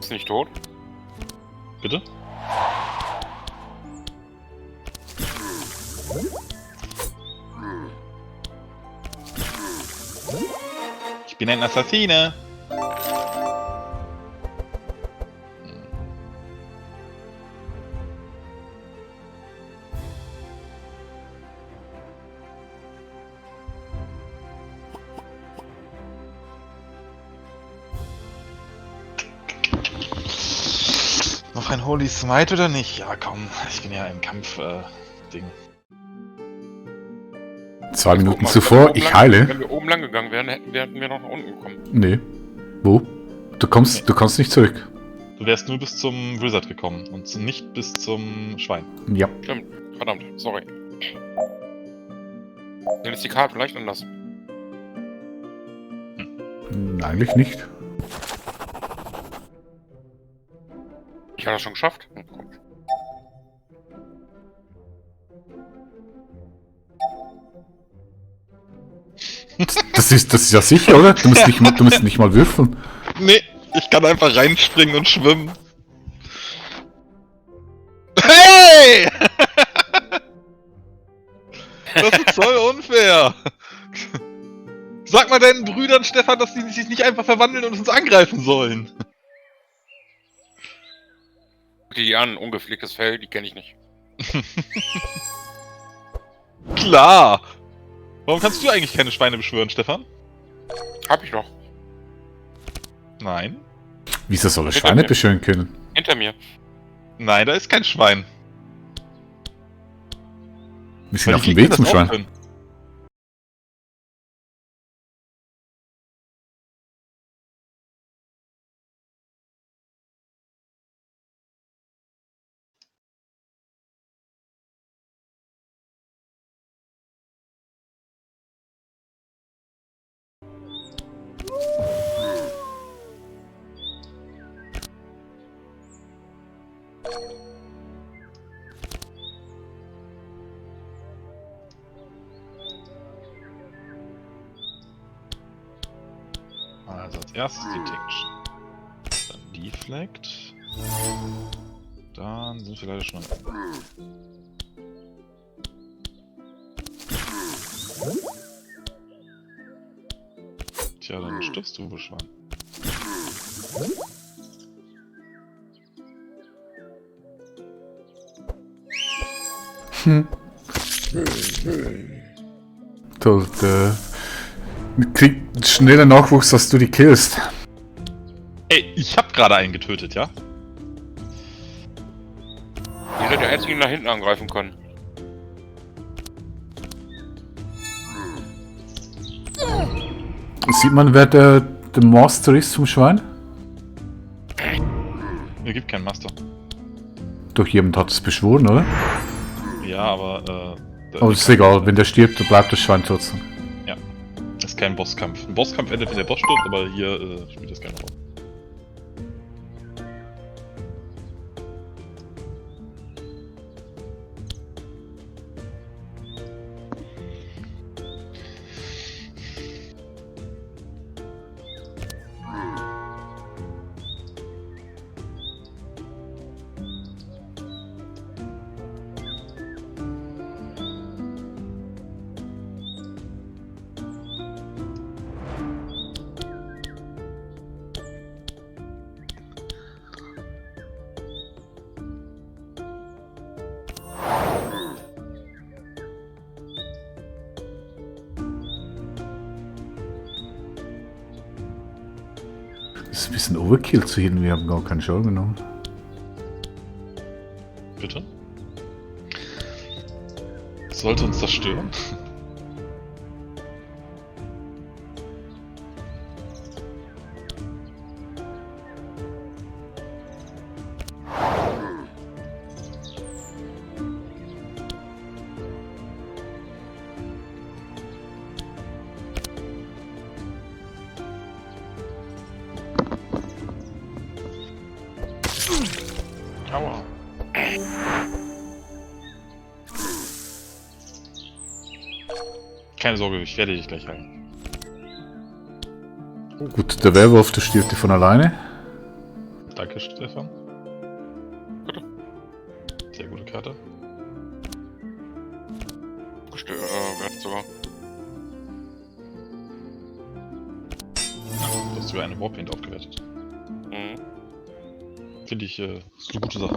Ist nicht tot? Bitte? Ich bin ein Assassine. Noch ein Holy Smite oder nicht? Ja, komm. Ich bin ja im Kampf-Ding. 2 Minuten Guck mal, zuvor, ich heile. Wenn wir oben lang gegangen wären, hätten wir noch nach unten gekommen. Nee. Wo? Du kommst nicht zurück. Du wärst nur bis zum Wizard gekommen und nicht bis zum Schwein. Ja. Stimmt. Verdammt, sorry. Dann ist die Karte vielleicht anders. Eigentlich nicht. Ich habe das schon geschafft. Hm, komisch. Das ist ja sicher, oder? Du musst nicht mal würfeln. Nee, ich kann einfach reinspringen und schwimmen. Hey! Das ist voll unfair. Sag mal deinen Brüdern, Stefan, dass die sich nicht einfach verwandeln und uns angreifen sollen. Guck dir die an, ungepflegtes Fell, die kenne ich nicht. Klar. Warum kannst du eigentlich keine Schweine beschwören, Stefan? Hab ich doch. Nein. Wieso soll er Hinter Schweine mir. beschwören können? Hinter mir. Nein, da ist kein Schwein. Wir sind auf die dem Weg Gegner zum das auch Schwein. können. Also als erstes Detection. Dann Deflect. Dann sind wir leider schon am Ende. Tja, dann stirbst du, Beschwan. Du, kriegt schneller Nachwuchs, dass du die killst. Ey, ich hab gerade einen getötet, ja? Ihr seid der Einzige, die nach hinten angreifen können. Sieht man, wer der Master ist vom Schwein? Mir gibt keinen Master. Doch jemand hat es beschworen, oder? Ja, aber Aber ist egal, wenn der stirbt, dann bleibt das Schwein trotzdem. ist kein Bosskampf. Ein Bosskampf endet, wenn der Boss stirbt, aber hier spielt das keine Rolle. Das ist ein bisschen Overkill zu hin, wir haben gar keinen Schaden genommen. Bitte? Sollte uns das stören? Aua. Keine Sorge, ich werde dich gleich heilen. Gut, der Werwolf, der stirbt von alleine. Danke, Stefan. Bitte. Sehr gute Karte. Wird sogar. Du hast sogar eine Warpaint aufgewertet. Mhm. Finde ich, ist eine gute Sache.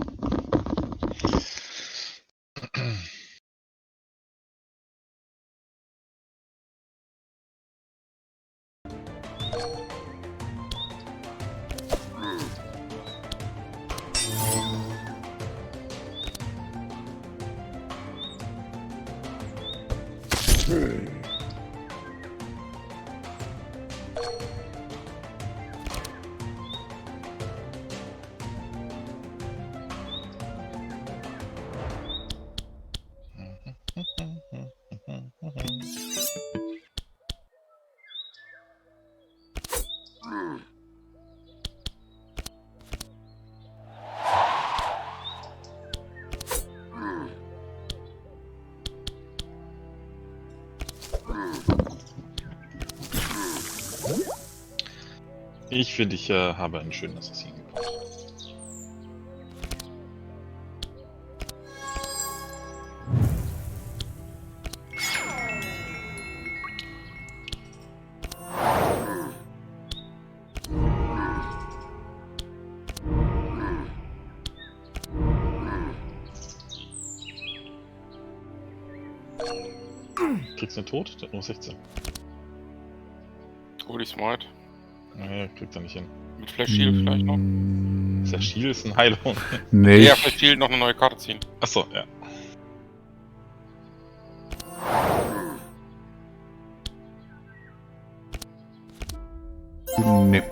Ich finde, ich habe einen schönen Assassinen gebaut. Kriegst du einen Tod? Der hat nur 16. Holy Smite. Nee, kriegt er nicht hin. Mit Flash Shield vielleicht noch. Mm, Der Shield ist eine Heilung. Nee, Ja, Flash Shield noch eine neue Karte ziehen. Achso, ja. nee.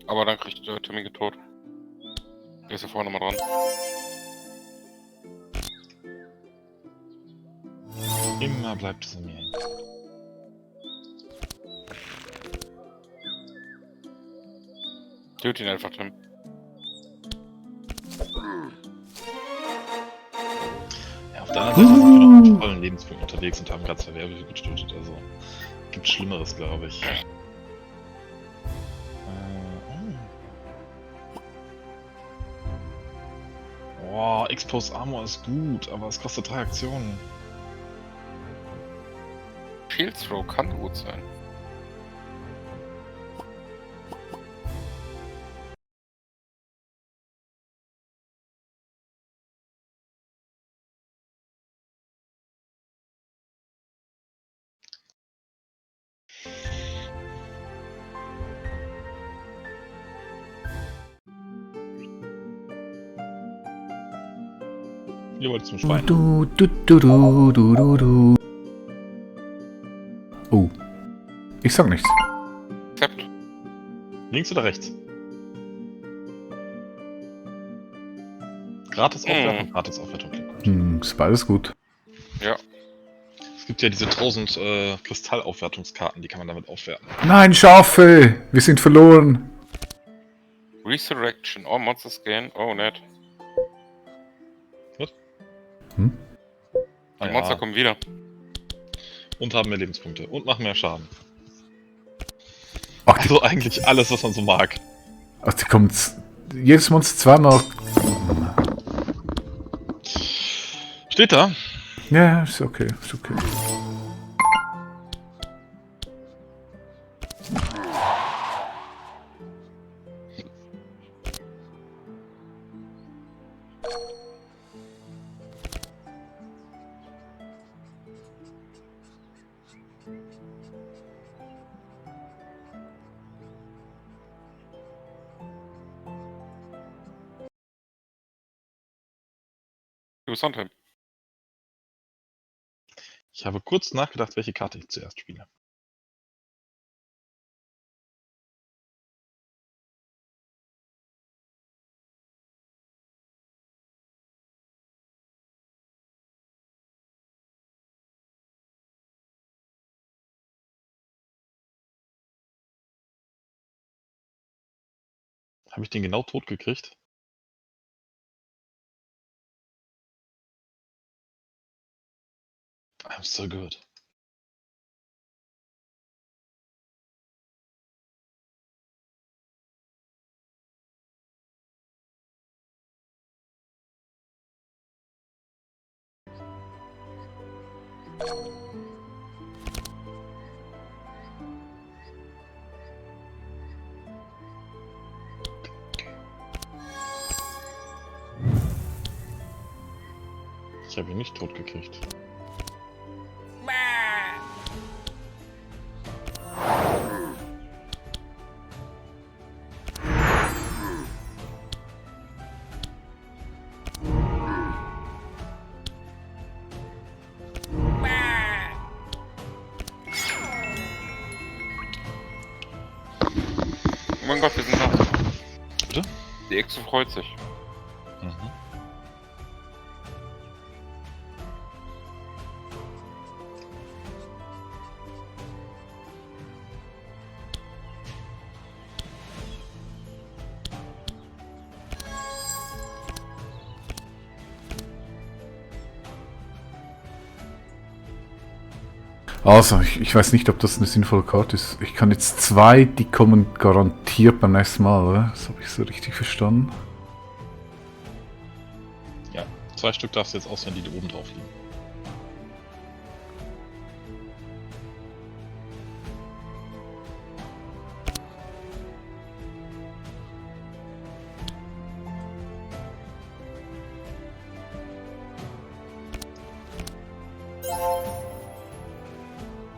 Aber dann kriegt Timmy tot. Der ist ja vorne mal dran. Immer bleibt es in mir hängen. Töt ihn einfach, Tim. Ja, auf der anderen Seite sind wir noch mit vollen Lebenspunkten unterwegs und haben gerade 2 Werwölfe getötet, also gibt Schlimmeres, glaube ich. Boah, Exposed Armor ist gut, aber es kostet 3 Aktionen. Shield Throw kann gut sein. Ihr wollt zum Schwein. Oh. Ich sag nichts. Except. Links oder rechts? Gratis Aufwertung, gratis Aufwertung. Klingt gut. Ist beides gut. Ja. Es gibt ja diese 1000 Kristallaufwertungskarten, die kann man damit aufwerten. Nein, Schafe! Wir sind verloren. Resurrection. All monsters gain. Oh, nett. Die Monster kommen wieder. Und haben mehr Lebenspunkte. Und machen mehr Schaden. Ach, Also eigentlich alles, was man so mag. ach, die kommt jedes Monster zweimal. Steht da? Ja, ist okay, ist okay. Du bist Sondheim. Ich habe kurz nachgedacht, welche Karte ich zuerst spiele. Habe ich den genau tot gekriegt? I'm so good. Ich habe ihn nicht tot gekriegt. Oh mein Gott, wir sind da. Bitte? Die Echse freut sich. Mhm. Also, ich weiß nicht, ob das eine sinnvolle Karte ist. Ich kann jetzt 2, die kommen garantiert beim nächsten Mal, oder? Das habe ich so richtig verstanden. Ja, 2 Stück darfst du jetzt auswählen, die oben drauf liegen.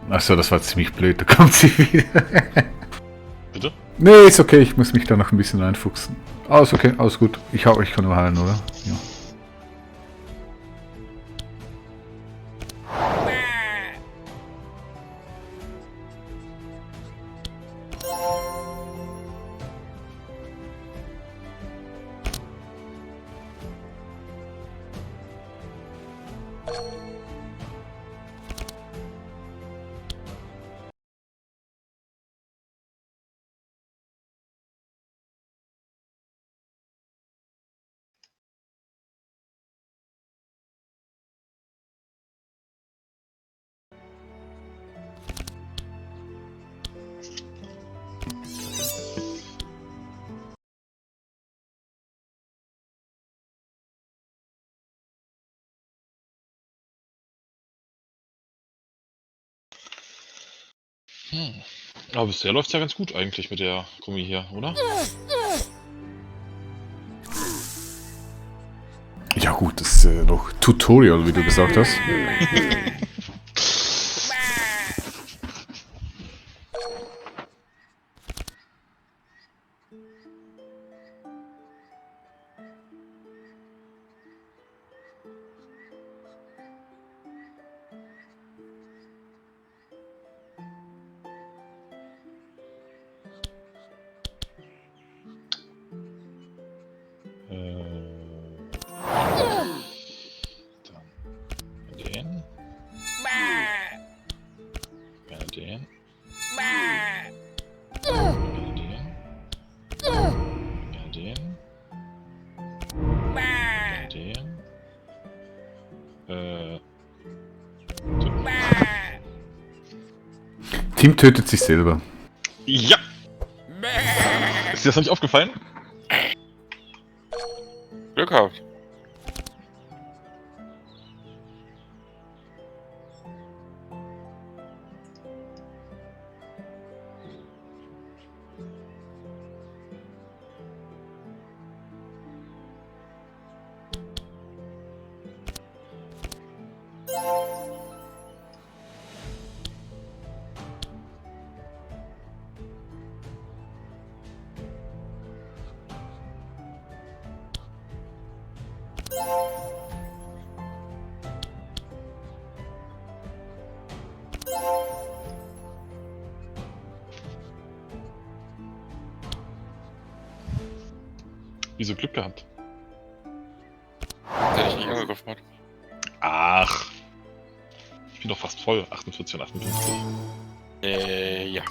Achso, das war ziemlich blöd, da kommt sie wieder. Bitte? Nee, ist okay, ich muss mich da noch ein bisschen reinfuchsen. Alles okay, alles gut. Ich kann nur heilen, oder? Ja. Aber bisher läuft's ja ganz gut eigentlich mit der Gummi hier, oder? Ja gut, das ist noch Tutorial, wie du gesagt hast. Dann den. Gerne den. Gerne den. Gerne den. Gerne den. Tim tötet sich selber. Ja! Ist dir das noch nicht aufgefallen? Glück gehabt. Wieso Glück gehabt? Der dich nicht angegriffen hat. Ach. Ich bin doch fast voll. 48 und 58. Ja.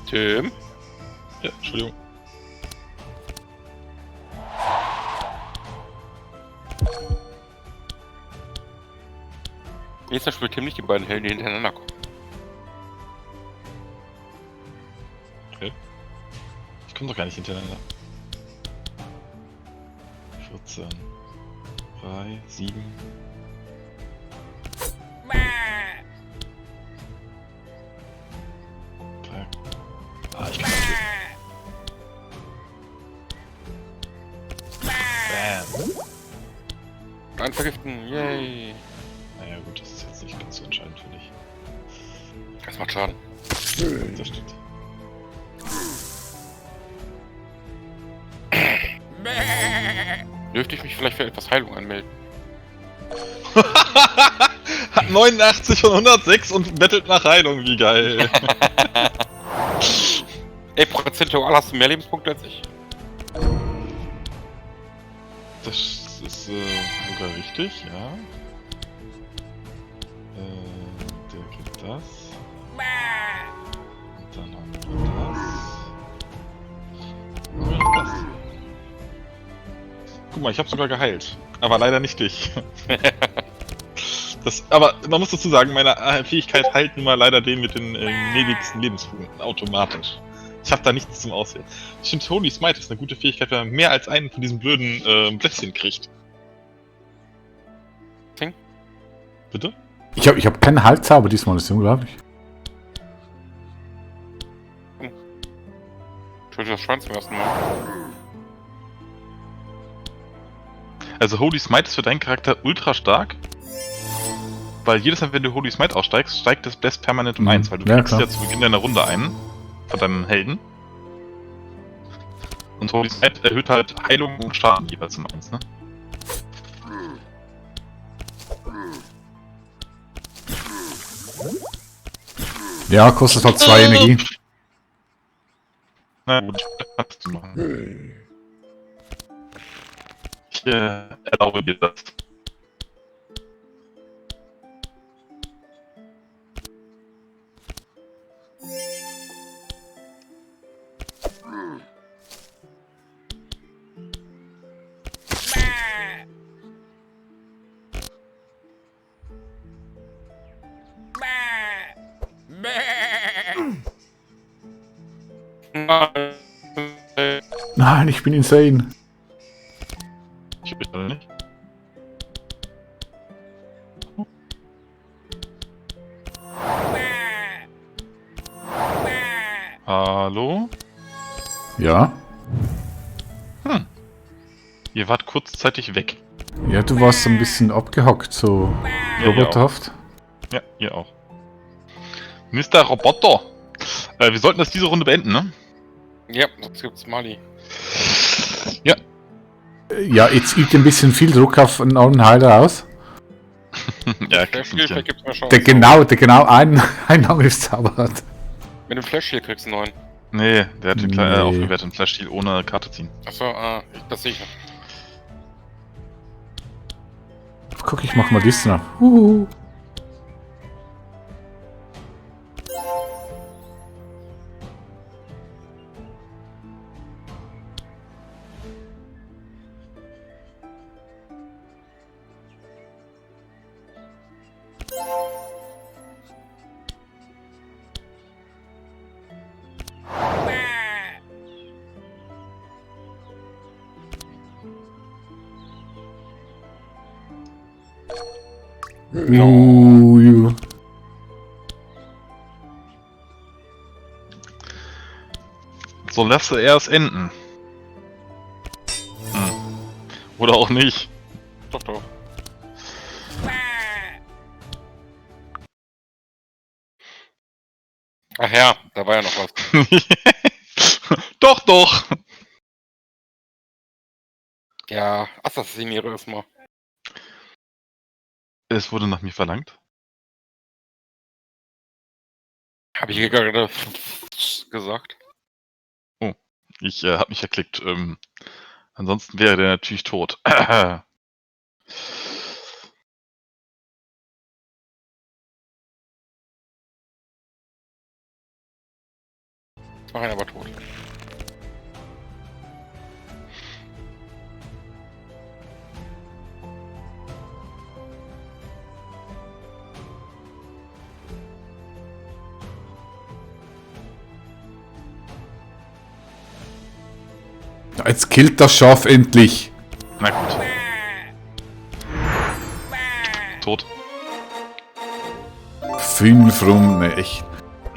Tim? Ja, Entschuldigung. Nächstes Mal spielt Tim nicht die beiden Helden, die hintereinander kommen. Ich komme doch gar nicht hintereinander. 14. 3, 7. Ah, ich kann natürlich. Bam. Ein vergiften, yay! Naja gut, das ist jetzt nicht ganz so entscheidend, finde ich. Das macht Schaden. Das stimmt. Dürfte ich mich vielleicht für etwas Heilung anmelden? Hat 89 und 106 und bettelt nach Heilung, wie geil. Ey, prozentual hast du mehr Lebenspunkte als ich. Das ist sogar richtig, ja. Der gibt das. Und dann haben wir das. Und dann das. Guck mal, ich habe sogar geheilt. Aber leider nicht dich. Aber man muss dazu sagen, meine Fähigkeit heilt nun mal leider den mit den niedrigsten Lebenspunkten automatisch. Ich habe da nichts zum Auswählen. Ich finde, Holy Smite ist eine gute Fähigkeit, wenn man mehr als einen von diesen blöden Plätzchen kriegt. Ting? Bitte? Ich hab keinen Haltzauber diesmal, das ist unglaublich. Ich wollte das Schwein zum ersten Mal. Also Holy Smite ist für deinen Charakter ultra stark. Weil jedes Mal, wenn du Holy Smite aussteigst, steigt das Bless permanent um 1, weil du kriegst ja zu Beginn deiner Runde einen von deinen Helden. Und Holy Smite erhöht halt Heilung und Schaden jeweils um 1, ne? Ja, kostet halt 2 Energie. Na gut, kannst du machen. Ich erlaube dir das. Nein, ich bin insane. Ich will das nicht. Hallo? Ja? Ihr wart kurzzeitig weg. Ja, du warst so ein bisschen abgehockt, so Ja, roboterhaft. Ja, ihr auch. Mr. Roboter! Wir sollten das diese Runde beenden, ne? Ja, sonst gibt's Mali. Ja. Ja, jetzt übt ein bisschen viel Druck auf einen anderen Heiler aus. Ja, Flash-Shield gibt's mehr Chance. Der genau einen Angriffszauber hat. Mit dem Flash-Shield kriegst du einen neuen. Nee, der hat den Nee. aufgewerteten Flash-Deal ohne Karte ziehen. Achso, das sehe ich noch. Guck, ich mach mal das noch. Ja. So lasse er es enden. Oder auch nicht. Doch, doch. Ach ja, da war ja noch was. Doch, doch! Ja, assassiniere es mal. Es wurde nach mir verlangt. Habe ich hier gerade gesagt? Ich habe mich erklickt. Ansonsten wäre der natürlich tot. Mach ihn aber tot. Ja, jetzt killt das Schaf endlich. Na gut. Tot. 5 rum, ne, echt.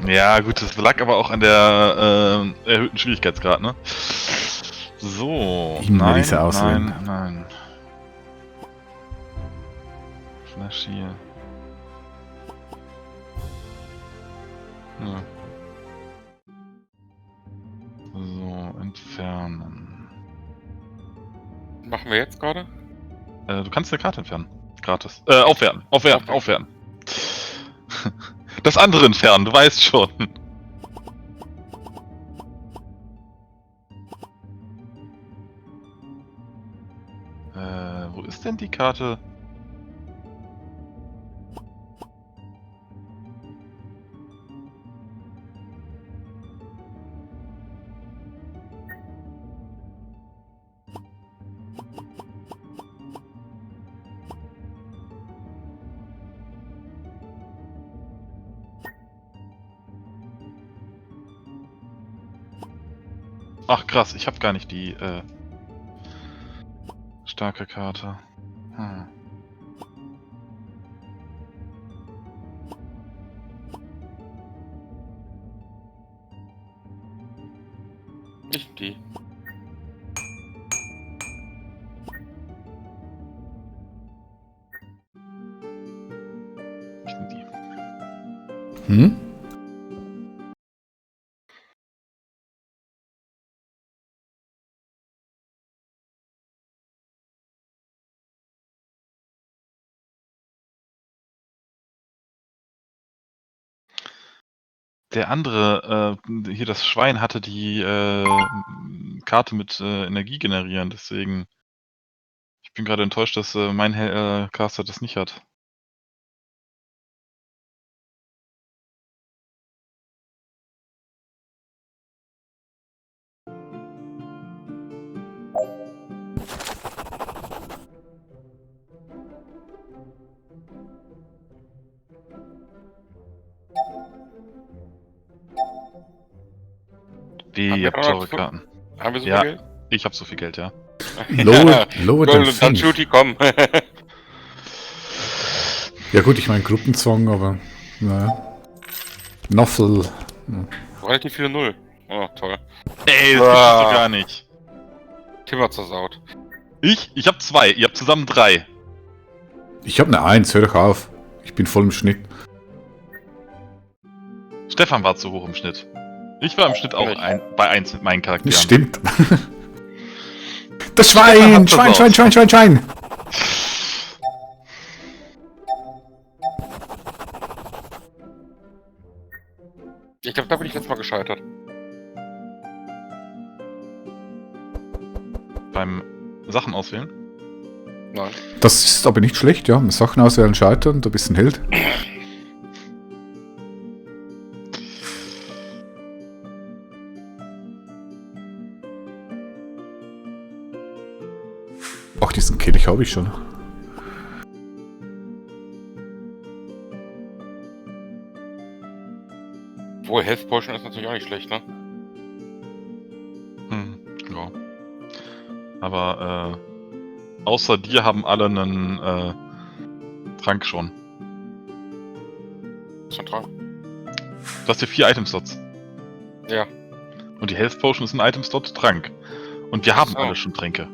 Ja, gut, das lag aber auch an der erhöhten Schwierigkeitsgrad, ne? So. Immer diese Auswählen. Nein. Flash hier. Ja. So, entfernen. Machen wir jetzt gerade? Du kannst eine Karte entfernen. Gratis. Aufwerten. Aufwerten. Das andere entfernen, du weißt schon. Wo ist denn die Karte? Ach krass, ich habe gar nicht die starke Karte. Hm. Nicht die. Ich nehm die. Hm? Der andere, hier das Schwein hatte die Karte mit Energie generieren, deswegen. Ich bin gerade enttäuscht, dass mein Caster das nicht hat. Wie, Haben ihr wir habt noch teure so- Karten. Haben wir so Ja. viel Geld? Ich hab so viel Geld, ja. Lower than Dann 5. Shooty, komm. Ja gut, ich meine Gruppenzwang, aber naja. Noffel. Relativ viele Null. Oh, toll. Ey, das gibt's doch gar nicht. Tim hat zersaut. Ich hab 2, ihr habt zusammen 3. Ich habe eine 1, hör doch auf. Ich bin voll im Schnitt. Stefan war zu hoch im Schnitt. Ich war im Schnitt auch Nicht. bei 1 mit meinen Charakteren. Das stimmt. Das Stefan Schwein! hat Schwein, versaut. Schwein, Schwein, Schwein, Schwein! Ich glaube, da bin ich letztes Mal gescheitert. Beim Sachen auswählen. Nein. Das ist aber nicht schlecht, ja. Sachen auswählen, scheitern, du bist ein Held. Ach, diesen Kelch habe ich schon. Wohl, Health Potion ist natürlich auch nicht schlecht, ne? Ja. Aber außer dir haben alle einen Trank schon. Zentral. Du hast hier 4 Item-Slots. Ja. Und die Health Potion ist ein Item-Slot Trank. Und wir haben So. alle schon Tränke.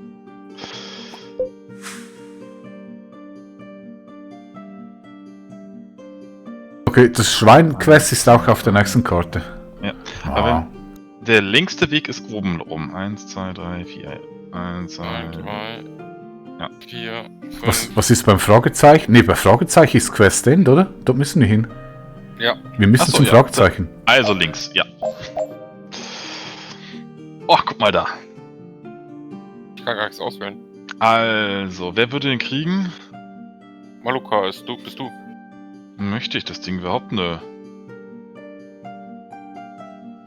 Okay, das Schwein-Quest ist auch auf der nächsten Karte. Ja. Ah. Aber der längste Weg ist oben rum. 1, 2, 3, 4. 1, 2, 1, 3, Ja. 4, 5. Was ist beim Fragezeichen? Ne, bei Fragezeichen ist Quest End, oder? Dort müssen wir hin. Ja. Wir müssen Ach so, zum ja. Fragezeichen. Also links, ja. Oh, guck mal da. Ich kann gar nichts auswählen. Also, wer würde den kriegen? Maluka, bist du. Möchte ich das Ding überhaupt? Nö.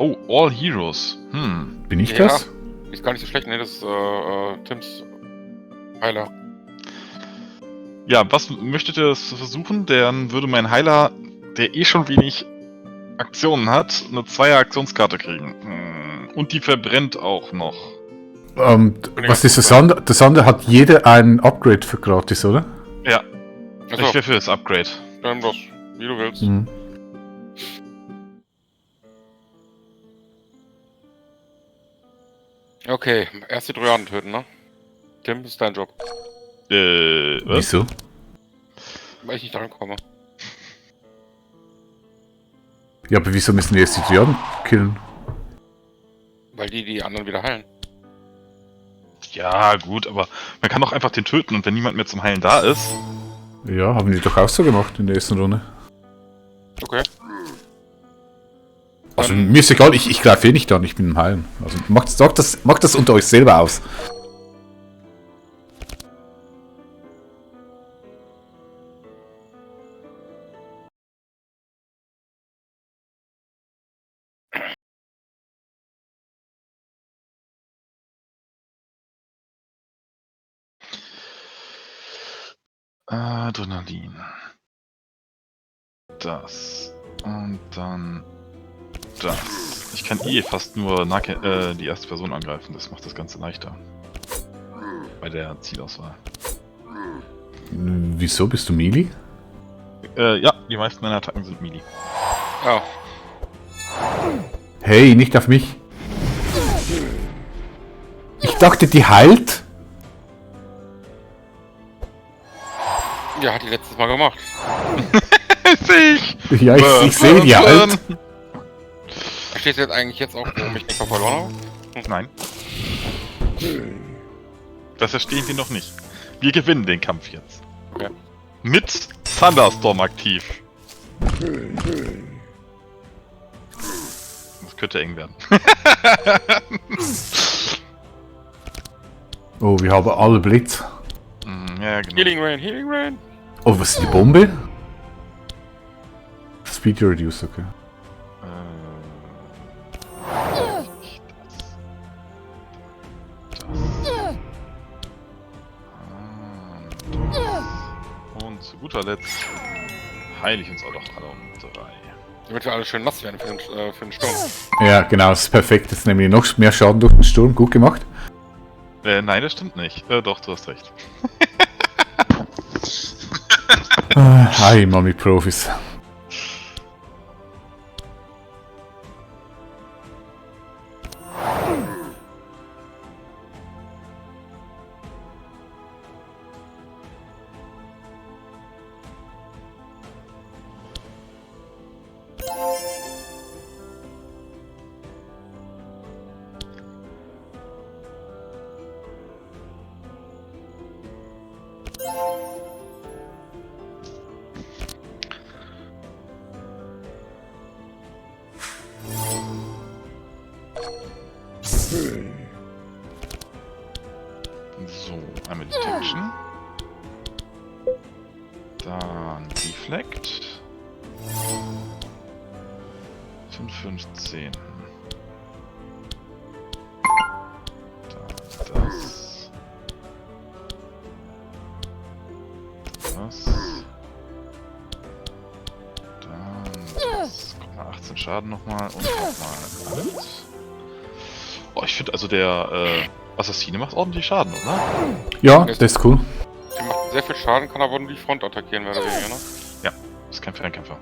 Oh, All Heroes. Bin ich Ja. das? Ist gar nicht so schlecht, ne? Das ist Tims Heiler. Ja, was möchtet ihr das versuchen? Dann würde mein Heiler, der eh schon wenig Aktionen hat, eine 2er Aktionskarte kriegen. Und die verbrennt auch noch. Was ist das andere? Das andere hat jeder ein Upgrade für gratis, oder? Ja, Achso, ich wäre für das Upgrade. dann bloß, wie du willst. Mhm. Okay, erst die Trojanen töten, ne? Tim, ist dein Job. Was? Wieso? Weil ich nicht daran komme. Ja, aber wieso müssen wir jetzt die Triaden killen? Weil die anderen wieder heilen. Ja, gut, aber man kann doch einfach den töten und wenn niemand mehr zum Heilen da ist. Ja, haben die doch auch so gemacht in der ersten Runde. Okay. Also mir ist egal, ich greife eh nicht an, ich bin im Heilen. Also macht das unter euch selber aus. Adrenalin. Das. Und dann das. Ich kann eh fast nur die erste Person angreifen, das macht das Ganze leichter. Bei der Zielauswahl. Wieso bist du Melee? Ja, die meisten meiner Attacken sind Melee. Ja. Hey, nicht auf mich. Ich dachte, die heilt. Ja, hat die letztes Mal gemacht. Ja, ich sehe die halt. Verstehst du jetzt eigentlich auch, warum ich nicht verloren habe? Nein. Das verstehen wir noch nicht. Wir gewinnen den Kampf jetzt. Okay. Mit Thunderstorm aktiv. Das könnte eng werden. Oh, wir haben alle Blitz. Ja, genau. Healing Rain, Healing Rain. Oh, was ist die Bombe? Speed Reduce, okay. Und zu guter Letzt heile ich uns auch noch alle um 3. Damit wir alle schön nass werden für den Sturm. Ja, genau, das ist perfekt. Jetzt nehmen wir noch mehr Schaden durch den Sturm. Gut gemacht. Nein, das stimmt nicht. Doch, du hast recht. Hi, Mami Profis. So, einmal Detection. Dann Deflect. 5,15. Dann das. Das. Dann das. Guck mal, 18 Schaden nochmal und nochmal 8. Oh, ich finde also der Assassine macht ordentlich Schaden, oder? Ja, das ist cool. Die macht sehr viel Schaden, kann aber nur die Front attackieren, mehr oder weniger, ne? Ja, ist kein Fernkämpfer.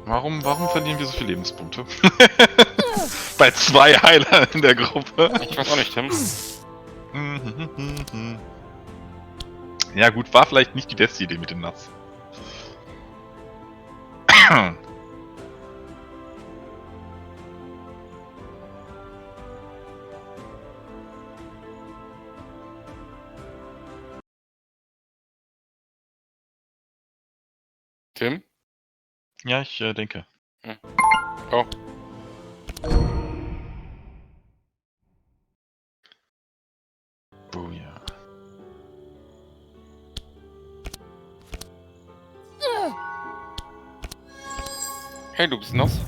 Warum verlieren wir so viele Lebenspunkte? Bei 2 Heilern in der Gruppe. Ich weiß auch nicht, Tim. Ja gut, war vielleicht nicht die beste Idee mit dem Nass. Tim? Ja, ich denke. Oh. Booyah. Hey, du bist nass.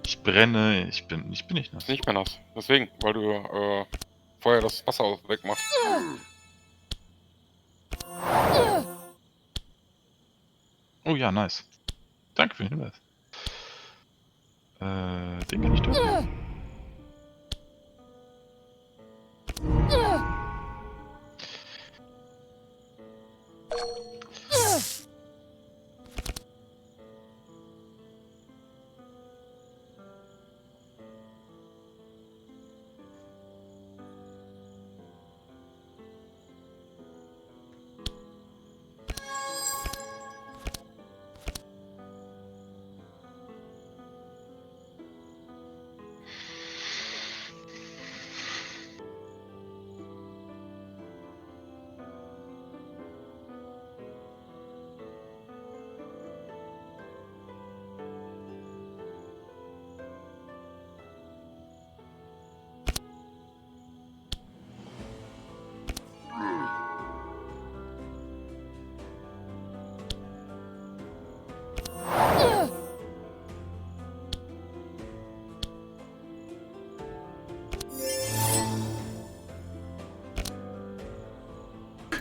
Ich brenne, ich bin nicht nass. Bist nicht mehr nass. Deswegen, weil du vorher das Wasser wegmachst. Oh ja, nice. Danke für den Hinweis. Den kann ich töten.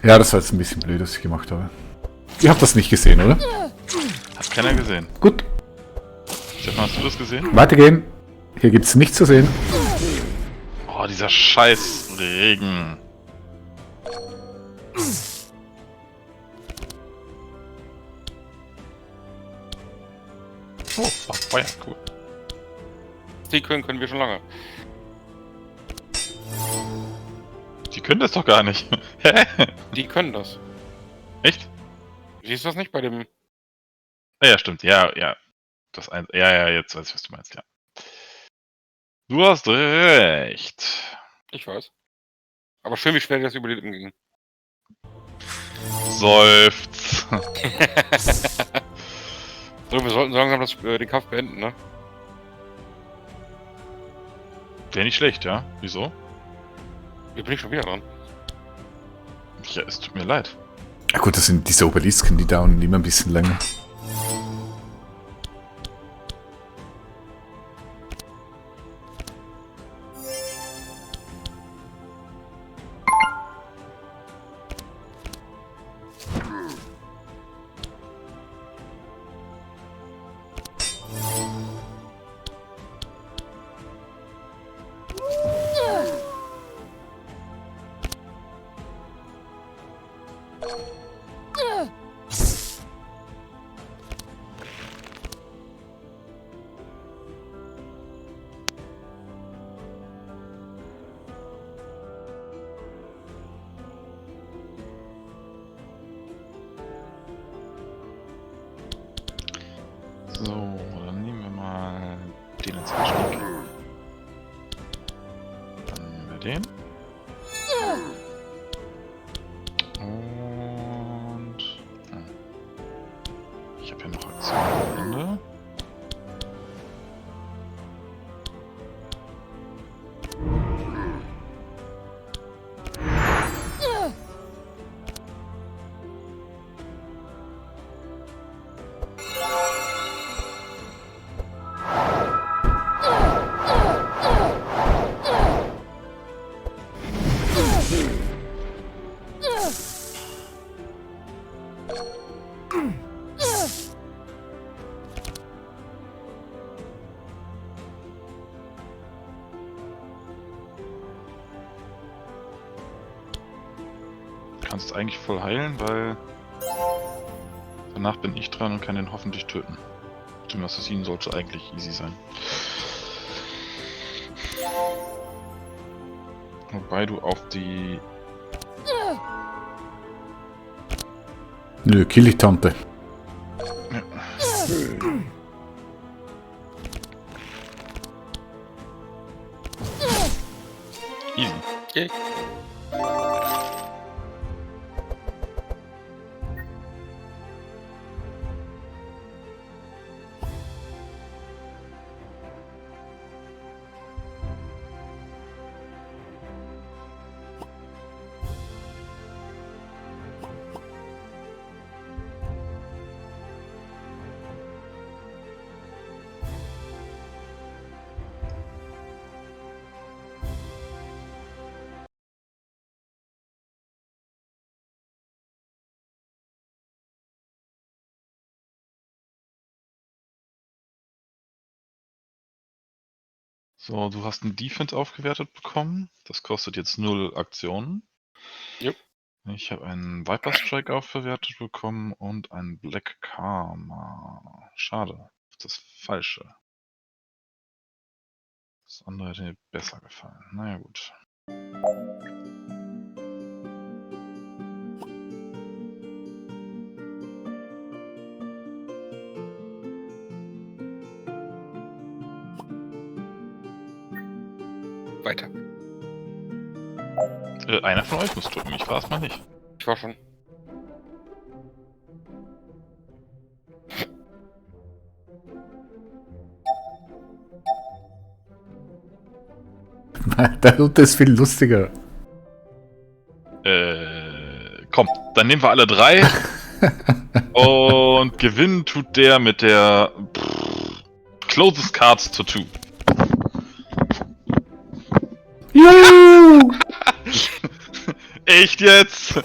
Ja, das war jetzt ein bisschen blöd, was ich gemacht habe. Ihr habt das nicht gesehen, oder? Hat keiner gesehen. Gut, Stefan, hast du das gesehen? weitergehen. Hier gibt's nichts zu sehen. Oh, dieser scheiß Regen. Oh, Feuer, cool. Die können wir schon lange. Die können das doch gar nicht. Hä? Die können das. Echt? Siehst du das nicht bei dem... Ja, stimmt. Ja. Ja, jetzt weiß ich, was du meinst, ja. Du hast recht. Ich weiß. Aber schön, wie schwer dir das über die Lippen ging. Seufz. So, wir sollten so langsam den Kampf beenden, ne? Wäre nicht schlecht, ja? Wieso? Hier bin ich schon wieder dran. Ja, es tut mir leid. Ja gut, das sind diese Obelisken, die dauern immer ein bisschen länger. So, dann nehmen wir mal den als Einstieg. Dann nehmen wir den. Und... Ich habe hier noch Aktion am Ende. Kannst eigentlich voll heilen, weil danach bin ich dran und kann den hoffentlich töten. Mit dem Assassinen sollte eigentlich easy sein. Wobei du auf die... Nö, kill die Tante. Easy. Okay. So, du hast einen Defense aufgewertet bekommen. Das kostet jetzt 0 Aktionen. Jupp. Ich habe einen Viper Strike aufgewertet bekommen und ein Black Karma. Schade. Das Falsche. Das andere hätte mir besser gefallen. Naja, gut. Weiter. Einer von euch muss drücken, ich war es mal nicht. Ich war schon. Der Looter ist viel lustiger. Komm, dann nehmen wir alle 3. Und gewinnen tut der mit der Closest Cards to 2. Juhu! Echt jetzt?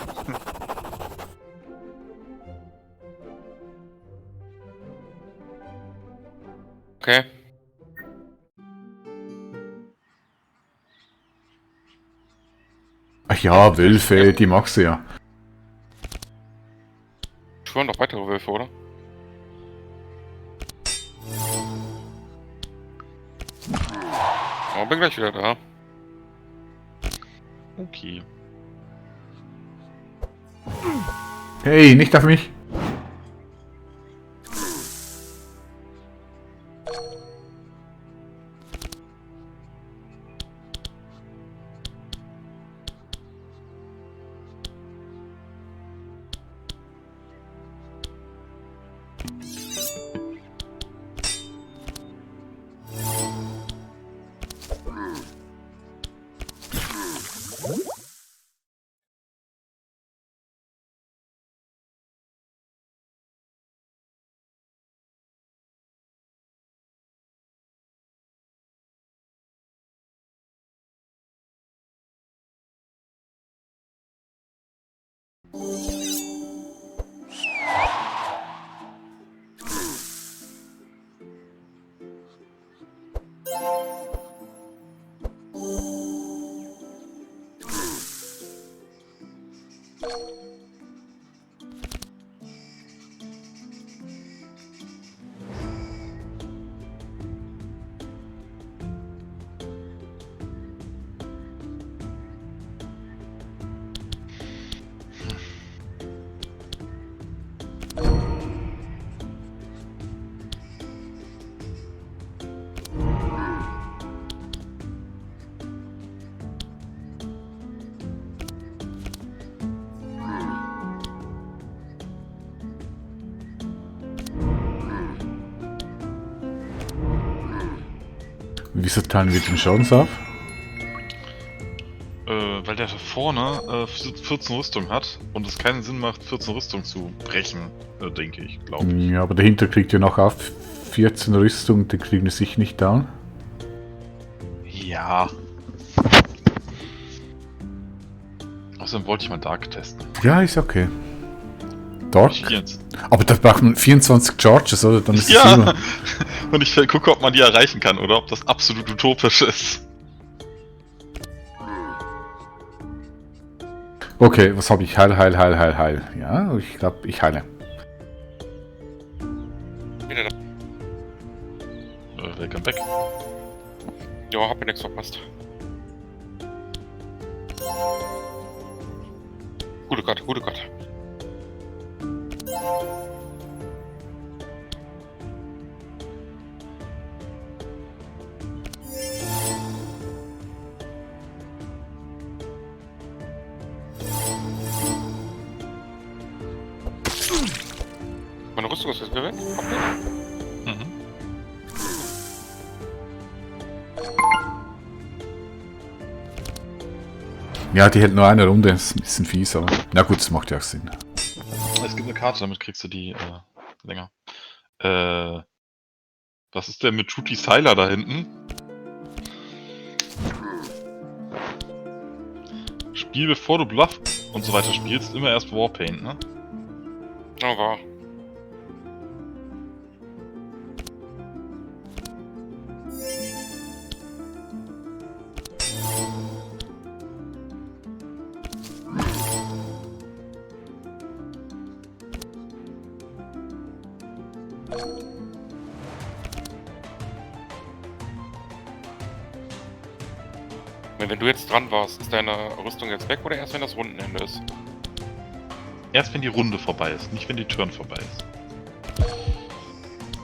Okay. Ach ja, Wölfe, die magst du ja. Schwören noch weitere Wölfe, oder? Oh, bin gleich wieder da. Okay. Hey, nicht auf mich. Wieso teilen wir den Schaden auf? Weil der da vorne 14 Rüstung hat und es keinen Sinn macht, 14 Rüstung zu brechen, denke ich, glaube ich. Ja, aber dahinter kriegt ihr noch auf 14 Rüstung, die kriegen sich nicht down. Ja. Außerdem wollte ich mal Dark testen. Ja, ist okay. Dark? Ich jetzt. Aber da braucht man 24 Charges, oder? Dann ist es Ja! immer. Und ich gucke, ob man die erreichen kann oder ob das absolut utopisch ist. Okay, was habe ich? Heil. Ja, ich glaube, ich heile. Wieder da. Welcome back. Ja, hab mir nichts verpasst. Gute Gott, gute Gott. Meine Rüstung ist jetzt wieder weg. Okay. Mhm. Ja, die hält nur eine Runde, ist ein bisschen fies, aber. Na gut, das macht ja auch Sinn. Es gibt eine Karte, damit kriegst du die länger. Was ist denn mit Shooty Sylar da hinten? Spiel bevor du Bluff und so weiter spielst, immer erst Warpaint, ne? Oh, war. Wenn du jetzt dran warst, ist deine Rüstung jetzt weg oder erst wenn das Rundenende ist? Erst wenn die Runde vorbei ist, nicht wenn die Turn vorbei ist.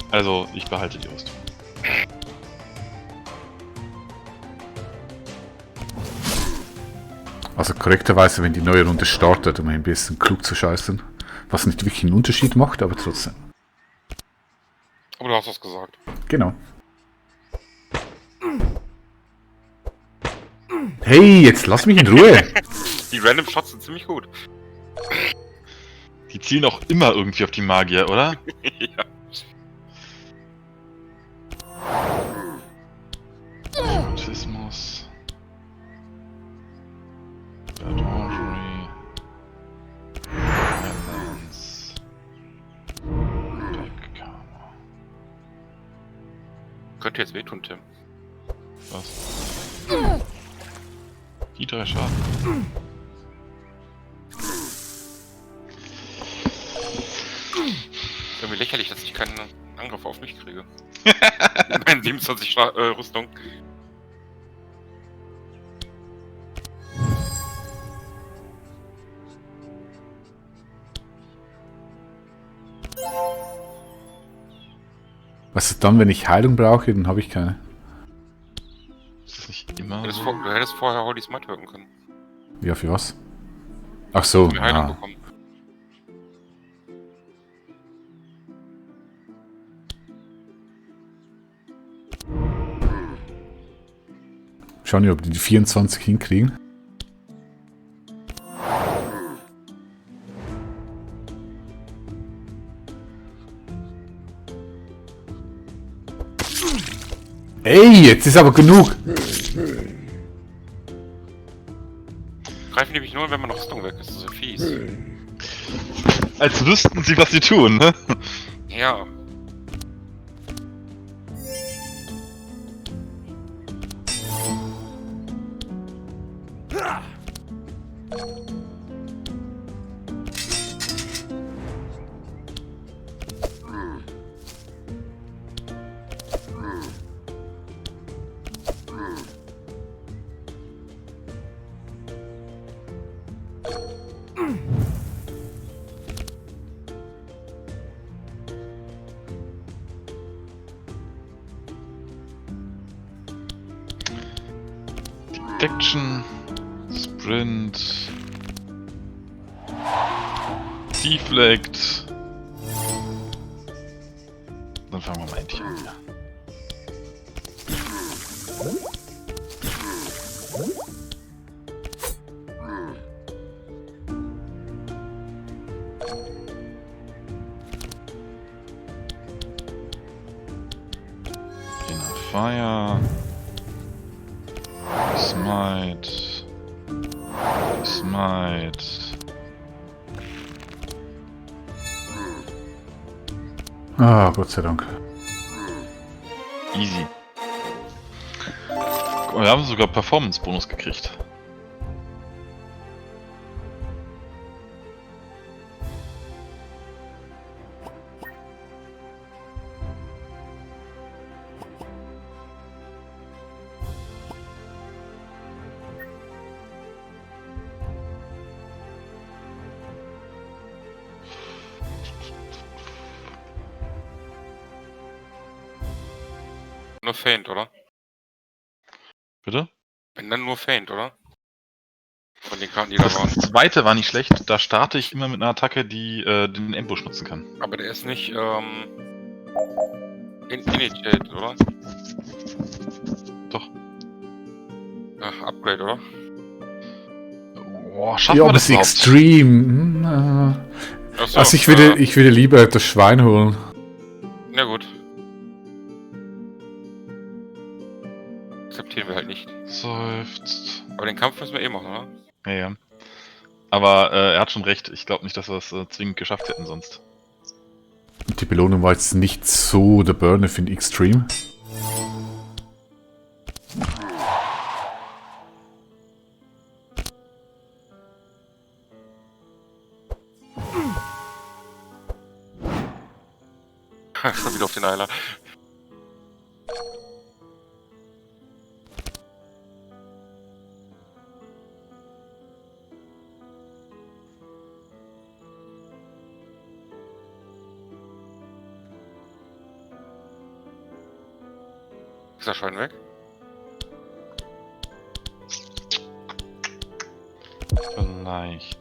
Also, ich behalte die Rüstung. Also korrekterweise, wenn die neue Runde startet, um ein bisschen klug zu scheißen. Was nicht wirklich einen Unterschied macht, aber trotzdem. Aber du hast was gesagt. Genau. Hey, jetzt lass mich in Ruhe! Die Random Shots sind ziemlich gut. Die zielen auch immer irgendwie auf die Magier, oder? Ja. Autismus. Badwatery. Remnants. Backcover. Könnte jetzt wehtun, Tim. Was? Die 3 Schaden. Irgendwie lächerlich, dass ich keinen Angriff auf mich kriege. Mein 27 Rüstung. Was ist dann, wenn ich Heilung brauche? Dann habe ich keine. Ist das nicht immer? Du hättest vorher Holy Smite wirken können. Ja, für was? Ach so, Die Heilung ah. bekommen. Schauen wir, ob die 24 hinkriegen. Ey, jetzt ist aber genug! Greifen nämlich nur, wenn man noch Rüstung weg ist. Das ist so fies. Als wüssten sie, was sie tun, ne? Ja. Detection, Sprint, Deflect. Dann fangen wir mal endlich an hier. Inner Fire. Smite. Smite. Ah, Gott sei Dank. Easy. Guck mal, wir haben sogar Performance-Bonus gekriegt. Nur Feint, oder? Bitte? Wenn dann nur Feint, oder? Von den Karten, die da Das waren. zweite war nicht schlecht. Da starte ich immer mit einer Attacke, die den Ambush nutzen kann. Aber der ist nicht, Initiate, oder? Doch. Ach, Upgrade, oder? Boah, schaffen Ja, wir aber das es ist überhaupt? extrem. Achso, Also ich würde lieber das Schwein holen. Na gut. Akzeptieren wir halt nicht. Seufzt. Aber den Kampf müssen wir eh machen, oder? Ja, ja. Aber er hat schon recht. Ich glaube nicht, dass wir es zwingend geschafft hätten sonst. Und die Belohnung war jetzt nicht so der Burner für den Extreme. Schon wieder auf den Eiler. Ist der Schein weg? Vielleicht.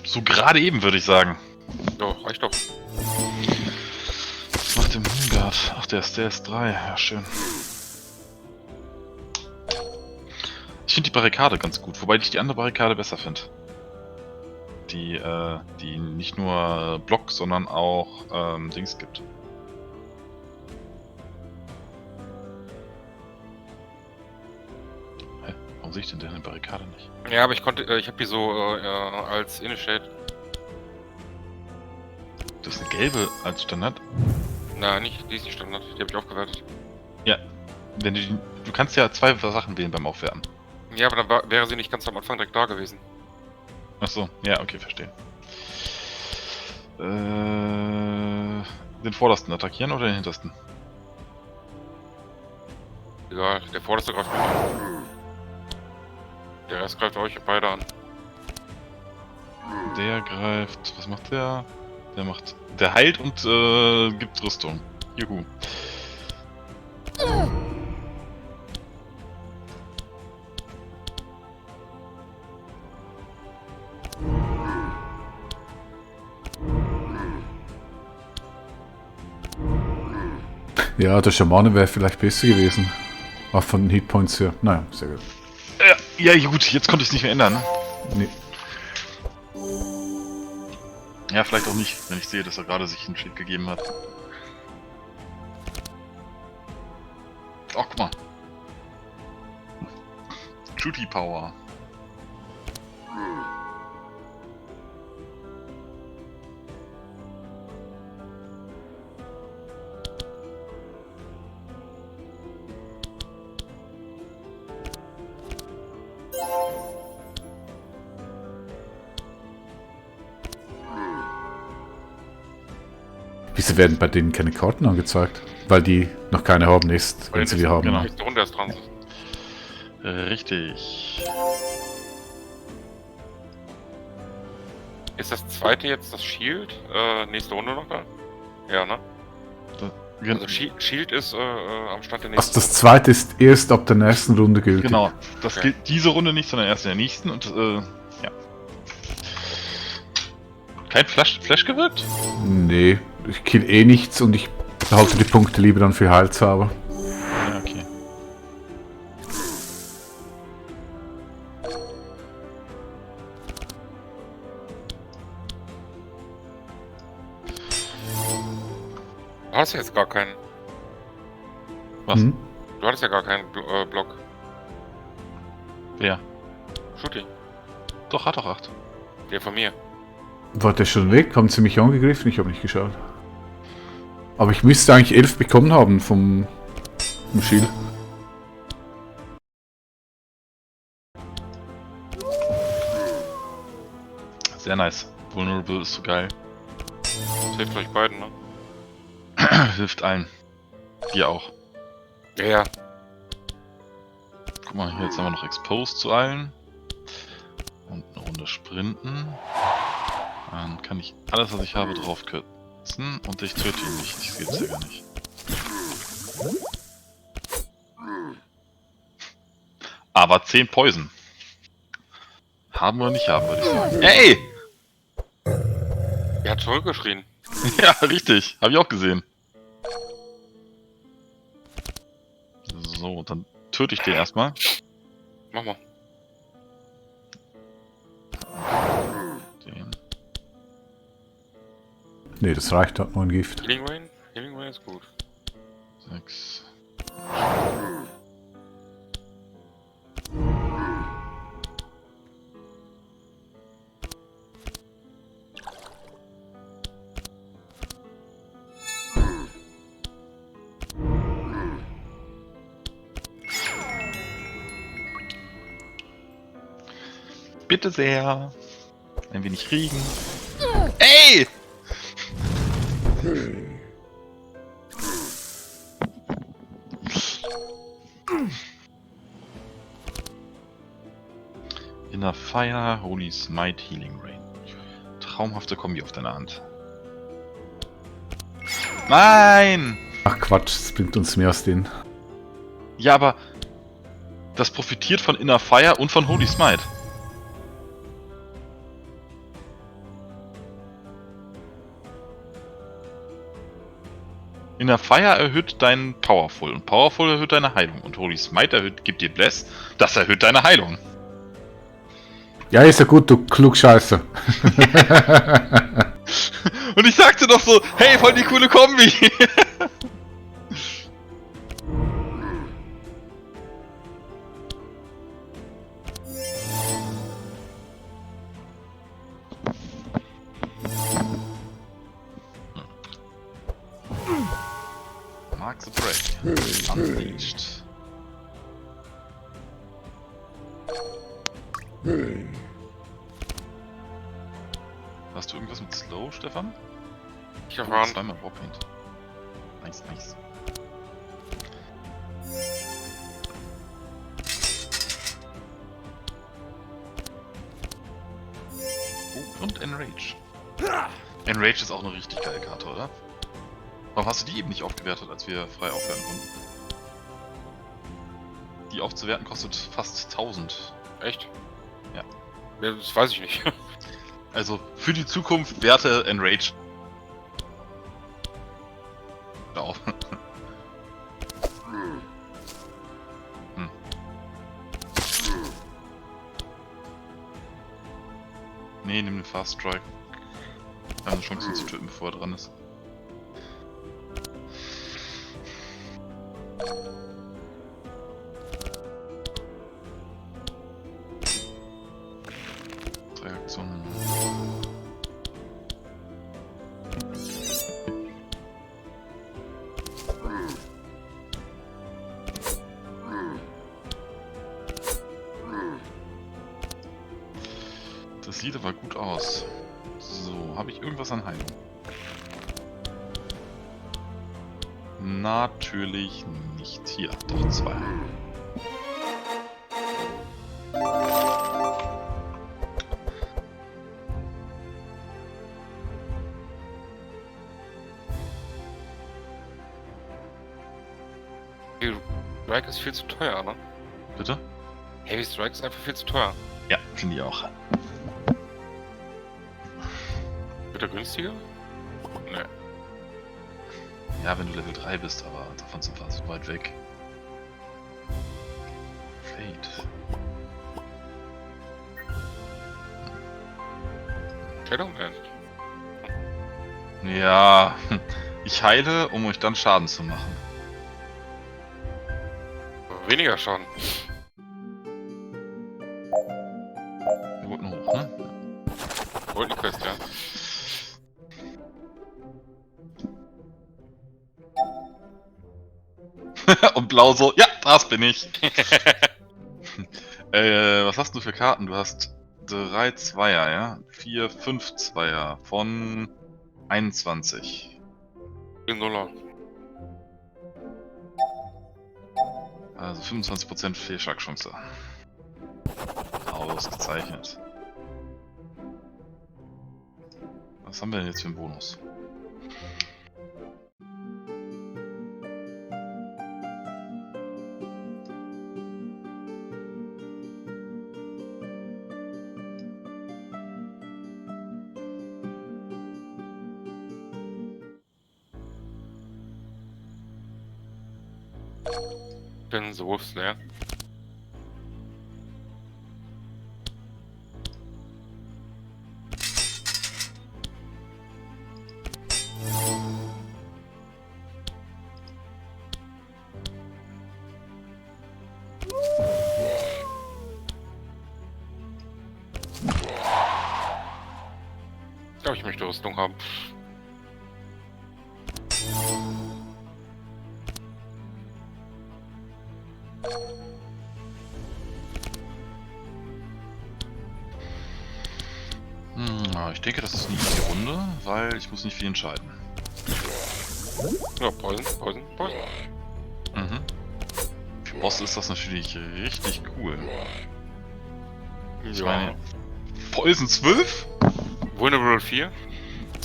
So gerade eben, würde ich sagen. Jo, reicht doch. Was macht der Moongard? Ach, der ist 3. Ja, schön. Ich finde die Barrikade ganz gut, wobei ich die andere Barrikade besser finde. Die nicht nur Block, sondern auch Dings gibt. Hä? Warum sehe ich denn eine Barrikade nicht? Ja, aber ich habe die so als Initiate. Das ist eine gelbe als Standard. Na, nicht, die ist nicht Standard, die habe ich aufgewertet. Wenn du kannst ja 2 Sachen wählen beim Aufwerten. Ja, aber dann wäre sie nicht ganz am Anfang direkt da gewesen. Ach so, ja, okay, verstehe. Den vordersten attackieren oder den hintersten? Egal, der vorderste greift mich an. Der Rest greift euch beide an. Der greift. Was macht der? Der heilt und gibt Rüstung. Juhu. Ja, der Schamane wäre vielleicht besser gewesen. Auch von den Hitpoints her. Naja, sehr gut. Ja, gut, jetzt konnte ich es nicht mehr ändern. Ne? Nee. Ja, vielleicht auch nicht, wenn ich sehe, dass er gerade sich einen Schild gegeben hat. Ach, guck mal. Shooty Power. Wieso werden bei denen keine Karten angezeigt? Weil die noch keine haben ist, wenn sie die haben. genau. Nächste Runde erst dran. Richtig. Ist das zweite jetzt das Shield? Nächste Runde noch da? Ja, ne? Also Shield ist am Stand der Also nächsten das zweite ist erst ab der nächsten Runde gültig. Genau, das Okay. gilt diese Runde nicht, sondern erst in der nächsten und ja. Kein Flash gewirkt? Nee, ich kill eh nichts und ich behalte die Punkte lieber dann für Heilzauber. Ja, okay. Du hast jetzt gar keinen. Was? Hm? Du hattest ja gar keinen Block. Wer? Shooty. Doch, hat doch 8. Der von mir. War der schon weg? Haben sie mich angegriffen? Ich habe nicht geschaut. Aber ich müsste eigentlich 11 bekommen haben vom Shield. Sehr nice. Vulnerable ist so geil. Das hilft euch beiden, ne? Hilft allen. Dir auch. Ja, ja. Guck mal, hier jetzt haben wir noch Exposed zu allen. Und eine Runde sprinten. Dann kann ich alles, was ich habe, drauf kürzen. Und ich töte ihn nicht. Ich sehe es ja gar nicht. Aber 10 Poison. Haben oder nicht haben, würde ich sagen. Ey! Er hat zurückgeschrien. Ja, richtig. Habe ich auch gesehen. So, dann töte ich den erstmal. Mach mal. Den. Nee, das reicht, hat nur ein Gift. Healing Rain? Healing Rain ist gut. 6. Bitte sehr. Ein wenig Regen. Ey! Inner Fire, Holy Smite, Healing Rain. Traumhafte Kombi auf deiner Hand. Nein! Ach Quatsch, das bringt uns mehr aus denen. Ja, aber das profitiert von Inner Fire und von Holy Smite. Inner Fire erhöht deinen Powerful und Powerful erhöht deine Heilung und Holy Smite gibt dir Bless, das erhöht deine Heilung. Ja, ist ja gut, du Klugscheißer. Und ich sagte doch so, hey, voll die coole Kombi. Mark the Break. Unleashed. Hast du irgendwas mit Slow, Stefan? Ich habe Warn. Zweimal Warpaint. Nice, nice. Oh, und Enrage. Enrage ist auch eine richtig geile Karte, oder? Warum hast du die eben nicht aufgewertet, als wir frei aufwerten konnten? Die aufzuwerten kostet fast 1000. Echt? Ja. Ja, das weiß ich nicht. Also für die Zukunft werte Enrage auf. Nee, nimm den Fast Strike. Wir haben eine Chance, ihn zu töten, bevor er dran ist. Reaktionen. Das sieht aber gut aus. So, habe ich irgendwas an Heilung? Natürlich nicht. Hier, doch 2. Strike ist viel zu teuer, ne? Bitte? Heavy Strike ist einfach viel zu teuer. Ja, finde ich auch. Wird er günstiger? Ne. Ja, wenn du Level 3 bist, aber davon sind wir so weit weg. Fate. Shadowman. Ja, ich heile, um euch dann Schaden zu machen. Weniger Schaden. Wir wollten hoch, ne? Golden Quest, ja. Und blau so, ja, das bin ich. Was hast du für Karten? Du hast 3 Zweier, ja? 4, 5 Zweier von 21. In Solar. Also 25% Fehlschlagchance. Ausgezeichnet. Was haben wir denn jetzt für einen Bonus? Bin so Wolfslayer. Ich glaube, ich möchte Rüstung haben. Ich denke, das ist eine easy Runde, weil ich muss nicht viel entscheiden. Ja, Poison. Mhm. Für Boss ist das natürlich richtig cool. Ich meine, Poison 12? Vulnerable 4.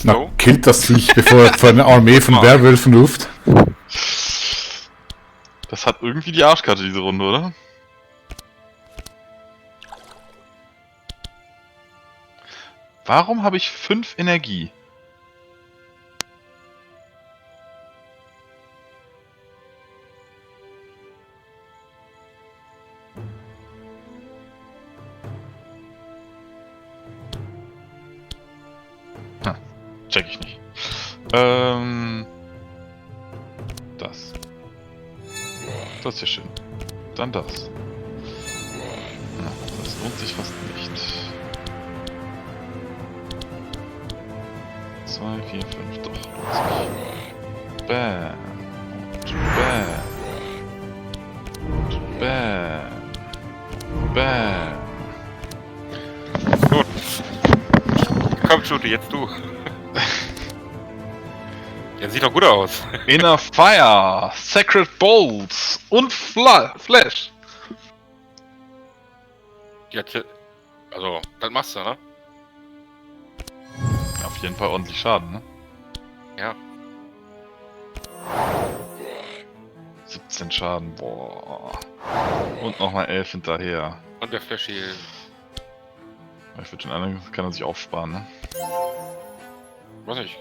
Na, Snow. killt das Viech, bevor er vor eine Armee von Werwölfen ruft. Das hat irgendwie die Arschkarte, diese Runde, oder? Warum habe ich 5 Energie? Check ich nicht. Das. Das ist ja schön. Dann das. Na, das lohnt sich fast nicht. 2, 4, 5, doch, lohnt sich. Bam. Und bam. Und bam. Bam. Gut. Komm, Shooty, jetzt du. Ja, sieht doch gut aus. Inner Fire, Sacred Bolts und Flash. Also, das machst du, ne? Auf jeden Fall ordentlich Schaden, ne? Ja. 17 Schaden, boah. Und nochmal 11 hinterher. Und der Flashy. Ich würde den anderen, kann er sich aufsparen, ne? Was nicht.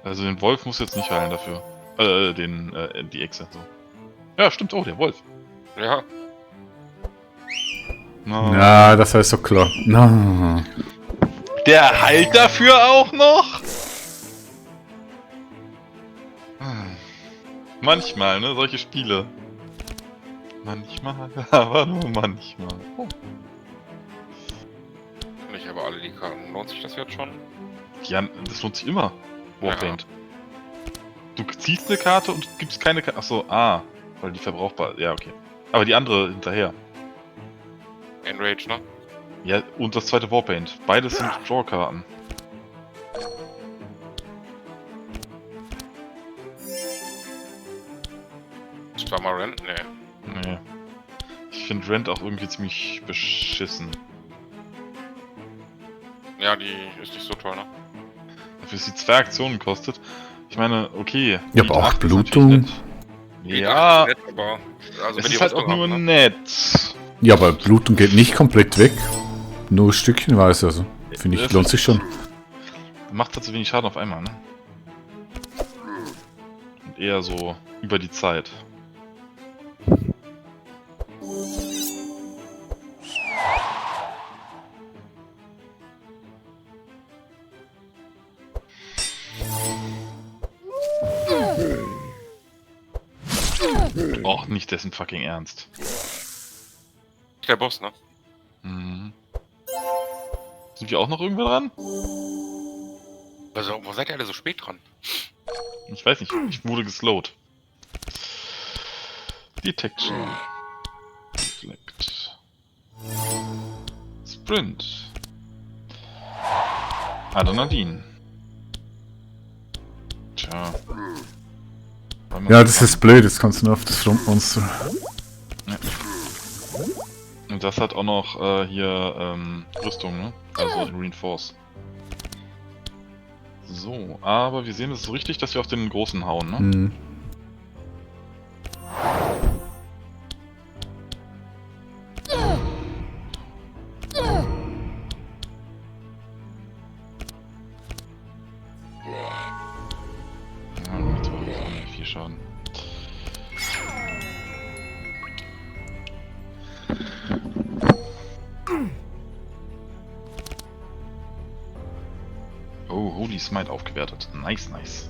Also den Wolf muss jetzt nicht heilen dafür. Die Echse, so. Ja, stimmt auch, der Wolf. Ja. No. Ja, das heißt doch klar. Na. Der heilt dafür auch noch? Manchmal, ne? Solche Spiele. Manchmal, aber nur manchmal. Oh. Nicht aber alle die Karten. Lohnt sich das jetzt schon? Ja, das lohnt sich immer. Warpaint. Du ziehst eine Karte und gibst keine Karte. Achso, weil die verbrauchbar. Ja, okay. Aber die andere hinterher. Enrage, ne? Ja, und das zweite Warpaint. Beides sind Draw-Karten. Zweimal Rent? Nee. Nee. Ich finde Rent auch irgendwie ziemlich beschissen. Ja, die ist nicht so toll, ne? Dafür ist die 2 Aktionen kostet. Ich meine, okay. Ja, aber auch 8 ist Blutung. natürlich nett. Ja, Nett, aber also es wenn die ist halt auch Rüstung nur haben, ne? nett. Ja, aber Blutung geht nicht komplett weg. Nur stückchenweise, also. Finde ich, lohnt sich schon. Macht halt so wenig Schaden auf einmal, ne? Und eher so über die Zeit. Och, nicht dessen fucking Ernst. Der Boss, ne? Mhm. Sind wir auch noch irgendwo dran? Also, wo seid ihr alle so spät dran? Ich weiß nicht, ich wurde geslowt. Detection. Reflect. Sprint. Adrenalin. Tja. Ja, das ist blöd, jetzt kannst du nur auf das Frontmonster. Ja. Und das hat auch noch hier Rüstung, ne? Also Reinforce. So, aber wir sehen es so richtig, dass wir auf den großen hauen, ne? Mhm. Ja, macht aber auch nicht viel Schaden. Oh, Holy Smite aufgewertet. Nice, nice.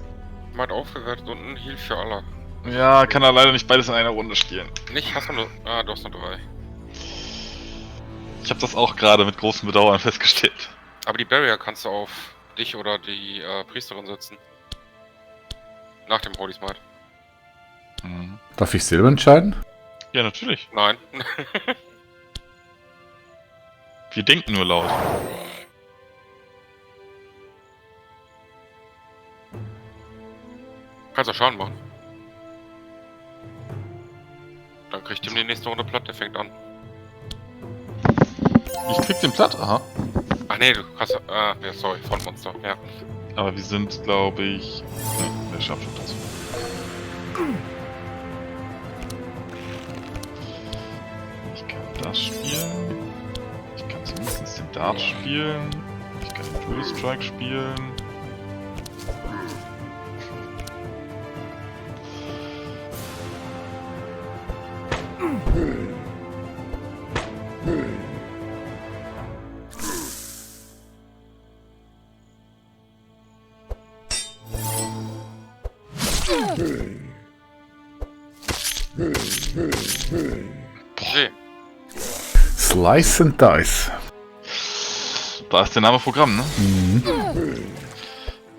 Mal aufgewertet und ein Heal für alle. Ja, kann er leider nicht beides in einer Runde spielen. Nicht? Hast du nur. Ah, du hast nur 3. Ich habe das auch gerade mit großem Bedauern festgestellt. Aber die Barrier kannst du auf dich oder die Priesterin setzen. Nach dem Holy Smite. Mhm. Darf ich selber entscheiden? Ja, natürlich. Nein. Wir denken nur laut. Kannst du Schaden machen. Dann kriegt ihm die nächste Runde platt, der fängt an. Ich krieg den platt, aha. Ach nee, du hast. Ja, sorry, von Monster, ja. Aber wir sind, glaube ich... Ne, wer schafft das? Ich kann das spielen. Ich kann zumindest den Dart spielen. Ich kann den Dual Strike spielen. Okay. Slice and Dice. Da ist der Name Programm, ne? Mhm.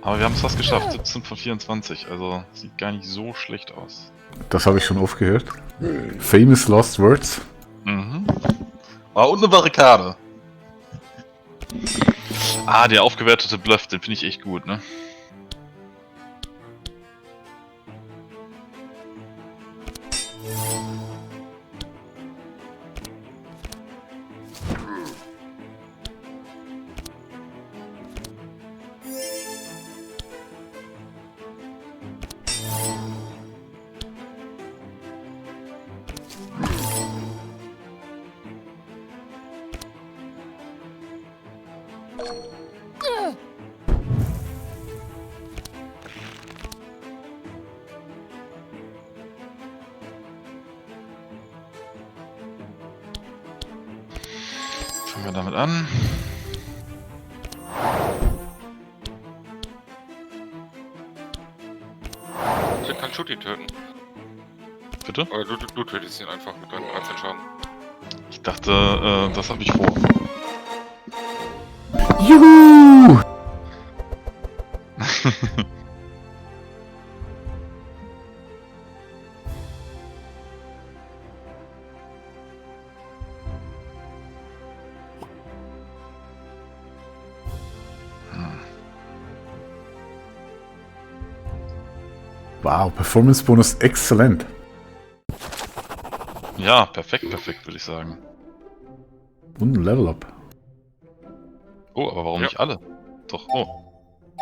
Aber wir haben es fast geschafft. 17 von 24. Also sieht gar nicht so schlecht aus. Das habe ich schon oft gehört. Famous Lost Words. Mhm. Ah, und eine Barrikade. Ah, der aufgewertete Bluff, den finde ich echt gut, ne? Fangen wir damit an. Ich kann Schutti töten. Bitte? Oder du tötest ihn einfach mit deinen 13 Schaden. Ich dachte, das habe ich vor. Juhu! Wow, Performance Bonus exzellent. Ja, perfekt, würde ich sagen. Und ein Level Up. Oh, aber warum Ja. nicht alle? Doch, oh.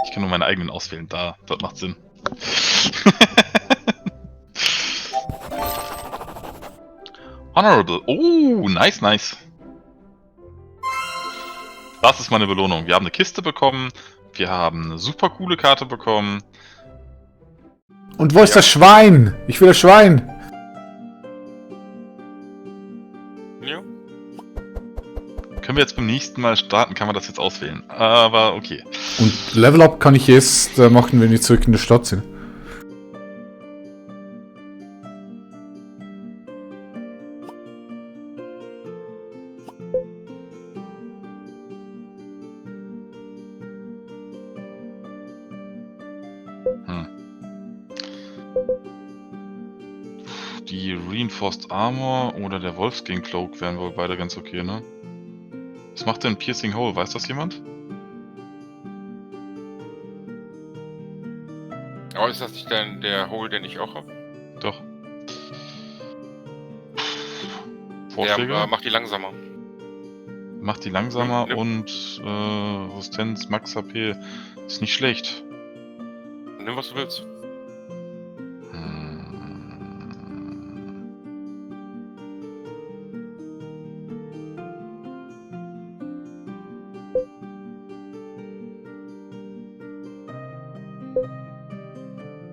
Ich kann nur meine eigenen auswählen, das macht Sinn. Honorable. Oh, nice, nice. Das ist meine Belohnung. Wir haben eine Kiste bekommen. Wir haben eine super coole Karte bekommen. Und wo ist das Schwein? Ich will das Schwein. Ja. Können wir jetzt beim nächsten Mal starten, kann man das jetzt auswählen. Aber okay. Und Level Up kann ich erst machen, wenn wir zurück in der Stadt sind. Die Reinforced Armor oder der Wolfskin Cloak wären wohl beide ganz okay, ne? Was macht denn Piercing Hole? Weiß das jemand? Aber ist das nicht der Hole, den ich auch habe? Doch. Vorschläge? Der macht die langsamer. Macht die langsamer Ja. und Resistenz, Max HP ist nicht schlecht. Nimm, was du willst.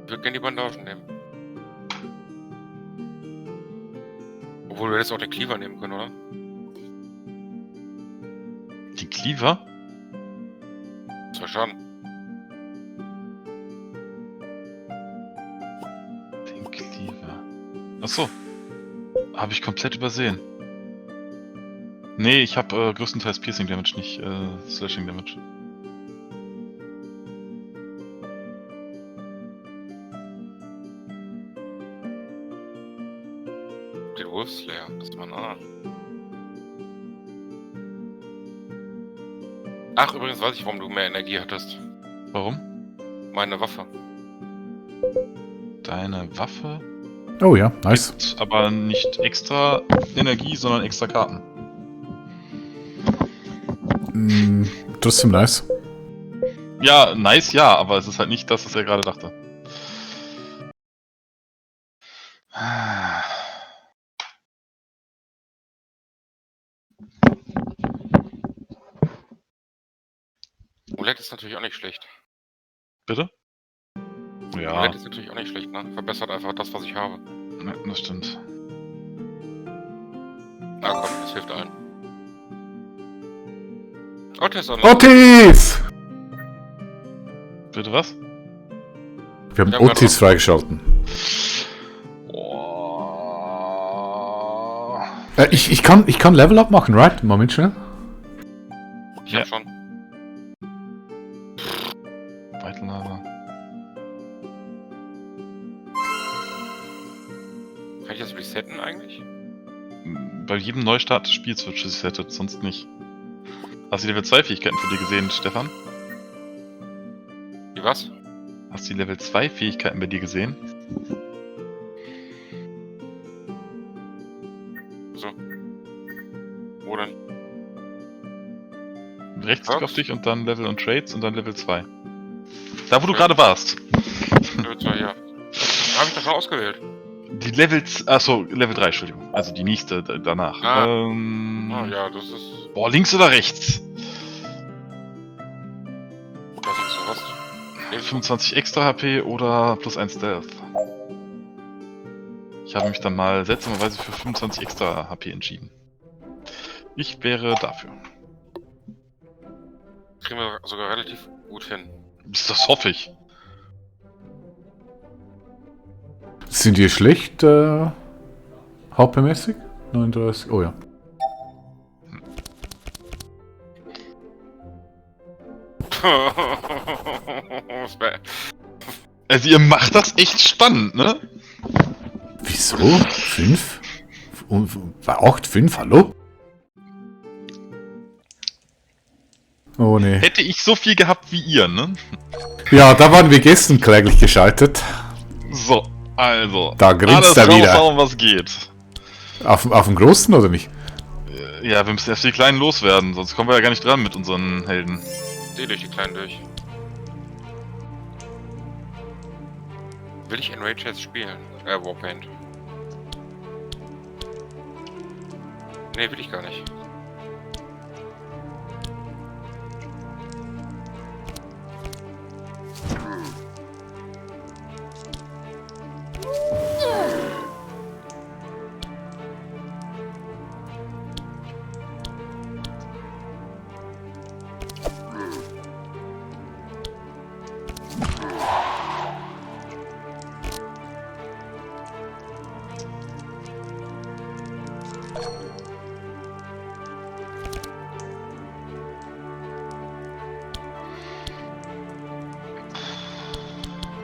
Ich würde gerne die Bandagen nehmen. Obwohl wir jetzt auch den Cleaver nehmen können, oder? Die Cleaver? 2 Schaden. Den Cleaver. Achso. Habe ich komplett übersehen. Nee, ich habe größtenteils Piercing Damage, nicht Slashing Damage. Den Wolfslayer, das ist man Ach, übrigens weiß ich, warum du mehr Energie hattest. Warum? Meine Waffe. Deine Waffe Oh ja, nice. gibt aber nicht extra Energie, sondern extra Karten. Trotzdem nice. Ja, nice, ja, aber es ist halt nicht das, was er gerade dachte. Roulette ist natürlich auch nicht schlecht. Bitte? Ja, Roulette ist natürlich auch nicht schlecht, ne? Verbessert einfach das, was ich habe. ne, das stimmt. Na komm, das hilft allen. Otis an. Otis! Bitte was? Wir haben Wir haben Otis freigeschalten. Oh. Ich kann Level Up machen, right? Moment schnell. Ich Ja. hab schon. Weitlager. Kann ich das resetten eigentlich? Bei jedem Neustart des Spiels wird resettet, sonst nicht. Hast du die Level 2 Fähigkeiten für dich gesehen, Stefan? Wie was? Hast du die Level 2 Fähigkeiten bei dir gesehen? So. Wo denn? Rechtsklick Ja. auf dich und dann Level und Trades und dann Level 2. Da wo du Ja. gerade warst. Level 2, ja. Da hab ich das schon ausgewählt. Die Levels. Achso, Level 3, Entschuldigung. Also die nächste danach. Ah. Ah ja, das ist. Boah, links oder rechts? Das ist sowas. 25 extra HP oder plus 1 Stealth. Ich habe mich dann mal seltsamerweise für 25 extra HP entschieden. Ich wäre dafür. Kriegen wir sogar relativ gut hin. Das hoffe ich. Sind die schlecht HP-mäßig? 39, oh ja. Also ihr macht das echt spannend, ne? Wieso? 5? 8, 5, hallo? Oh ne. Hätte ich so viel gehabt wie ihr, ne? Ja, da waren wir gestern kläglich gescheitert. So, also. Da grinst alles er wieder. raushauen, was geht. Auf dem Großen oder nicht? Ja, wir müssen erst die Kleinen loswerden, sonst kommen wir ja gar nicht dran mit unseren Helden. Dreh durch die Kleinen durch. Will ich Enrage jetzt spielen? Warpaint. Nee, will ich gar nicht.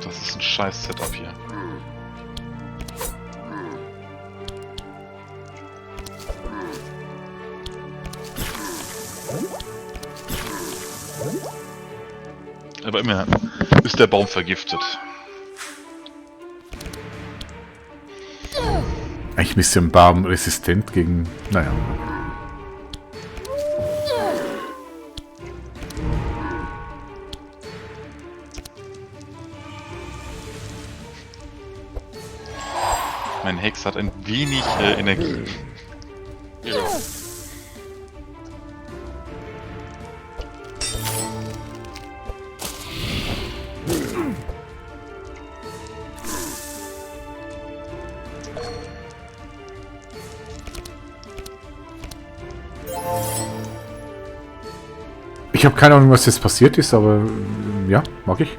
Das ist ein scheiß Setup hier. Aber immerhin ist der Baum vergiftet. Eigentlich müsste ein Baum resistent gegen... Naja. Mein Hex hat ein wenig Energie. Ja. Ich habe keine Ahnung, was jetzt passiert ist, aber ja, mag ich.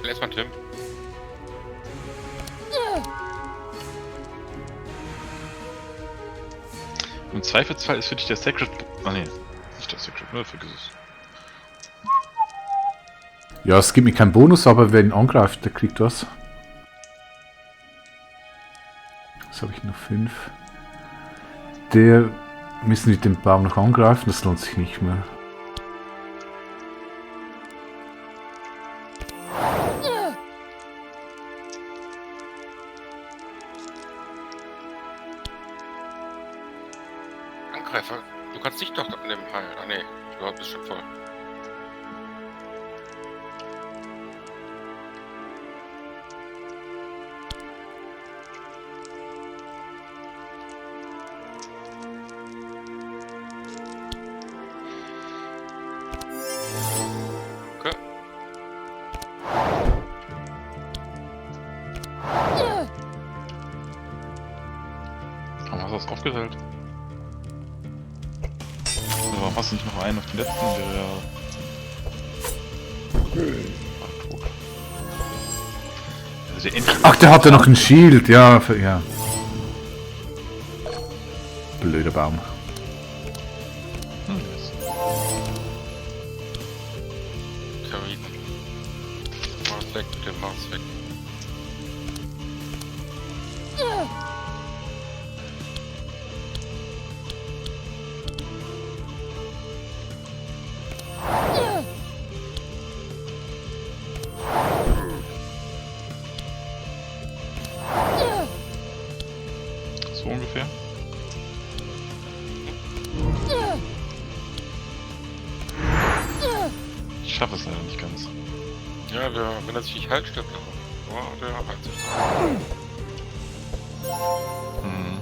Erstmal Tim. Im Zweifelsfall ist für dich der Sacred... Ah ne, nicht der Sacred, nur vergiss es. Ja, es gibt mir keinen Bonus, aber wer ihn angreift, der kriegt was. Jetzt habe ich noch 5. Der müssen wir den Baum noch angreifen, das lohnt sich nicht mehr. Angreifer, du kannst dich doch an dem heilen. Ah ne, du bist schon voll. Okay. Warum hast du das aufgeteilt? Warum hast du nicht noch einen auf den letzten, der war tot. Also der Endgegner. Ach, der hatte noch ein Shield, ja, ja. Blöder Baum. Yes. Termiten. Mars weg, mit dem Mars weg. So ungefähr. Ich schaffe es leider nicht ganz. Ja, wenn er sich nicht heilt, stirbt er. Oh, der heilt sich. Hm.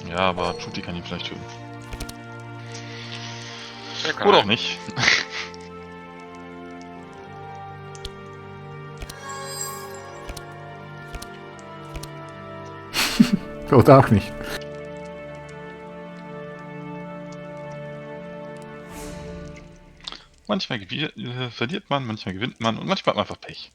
Ja, aber Chuti kann ihn vielleicht töten. Der kann Oder auch heilen. nicht. Oder auch nicht. Manchmal verliert man, manchmal gewinnt man und manchmal hat man einfach Pech.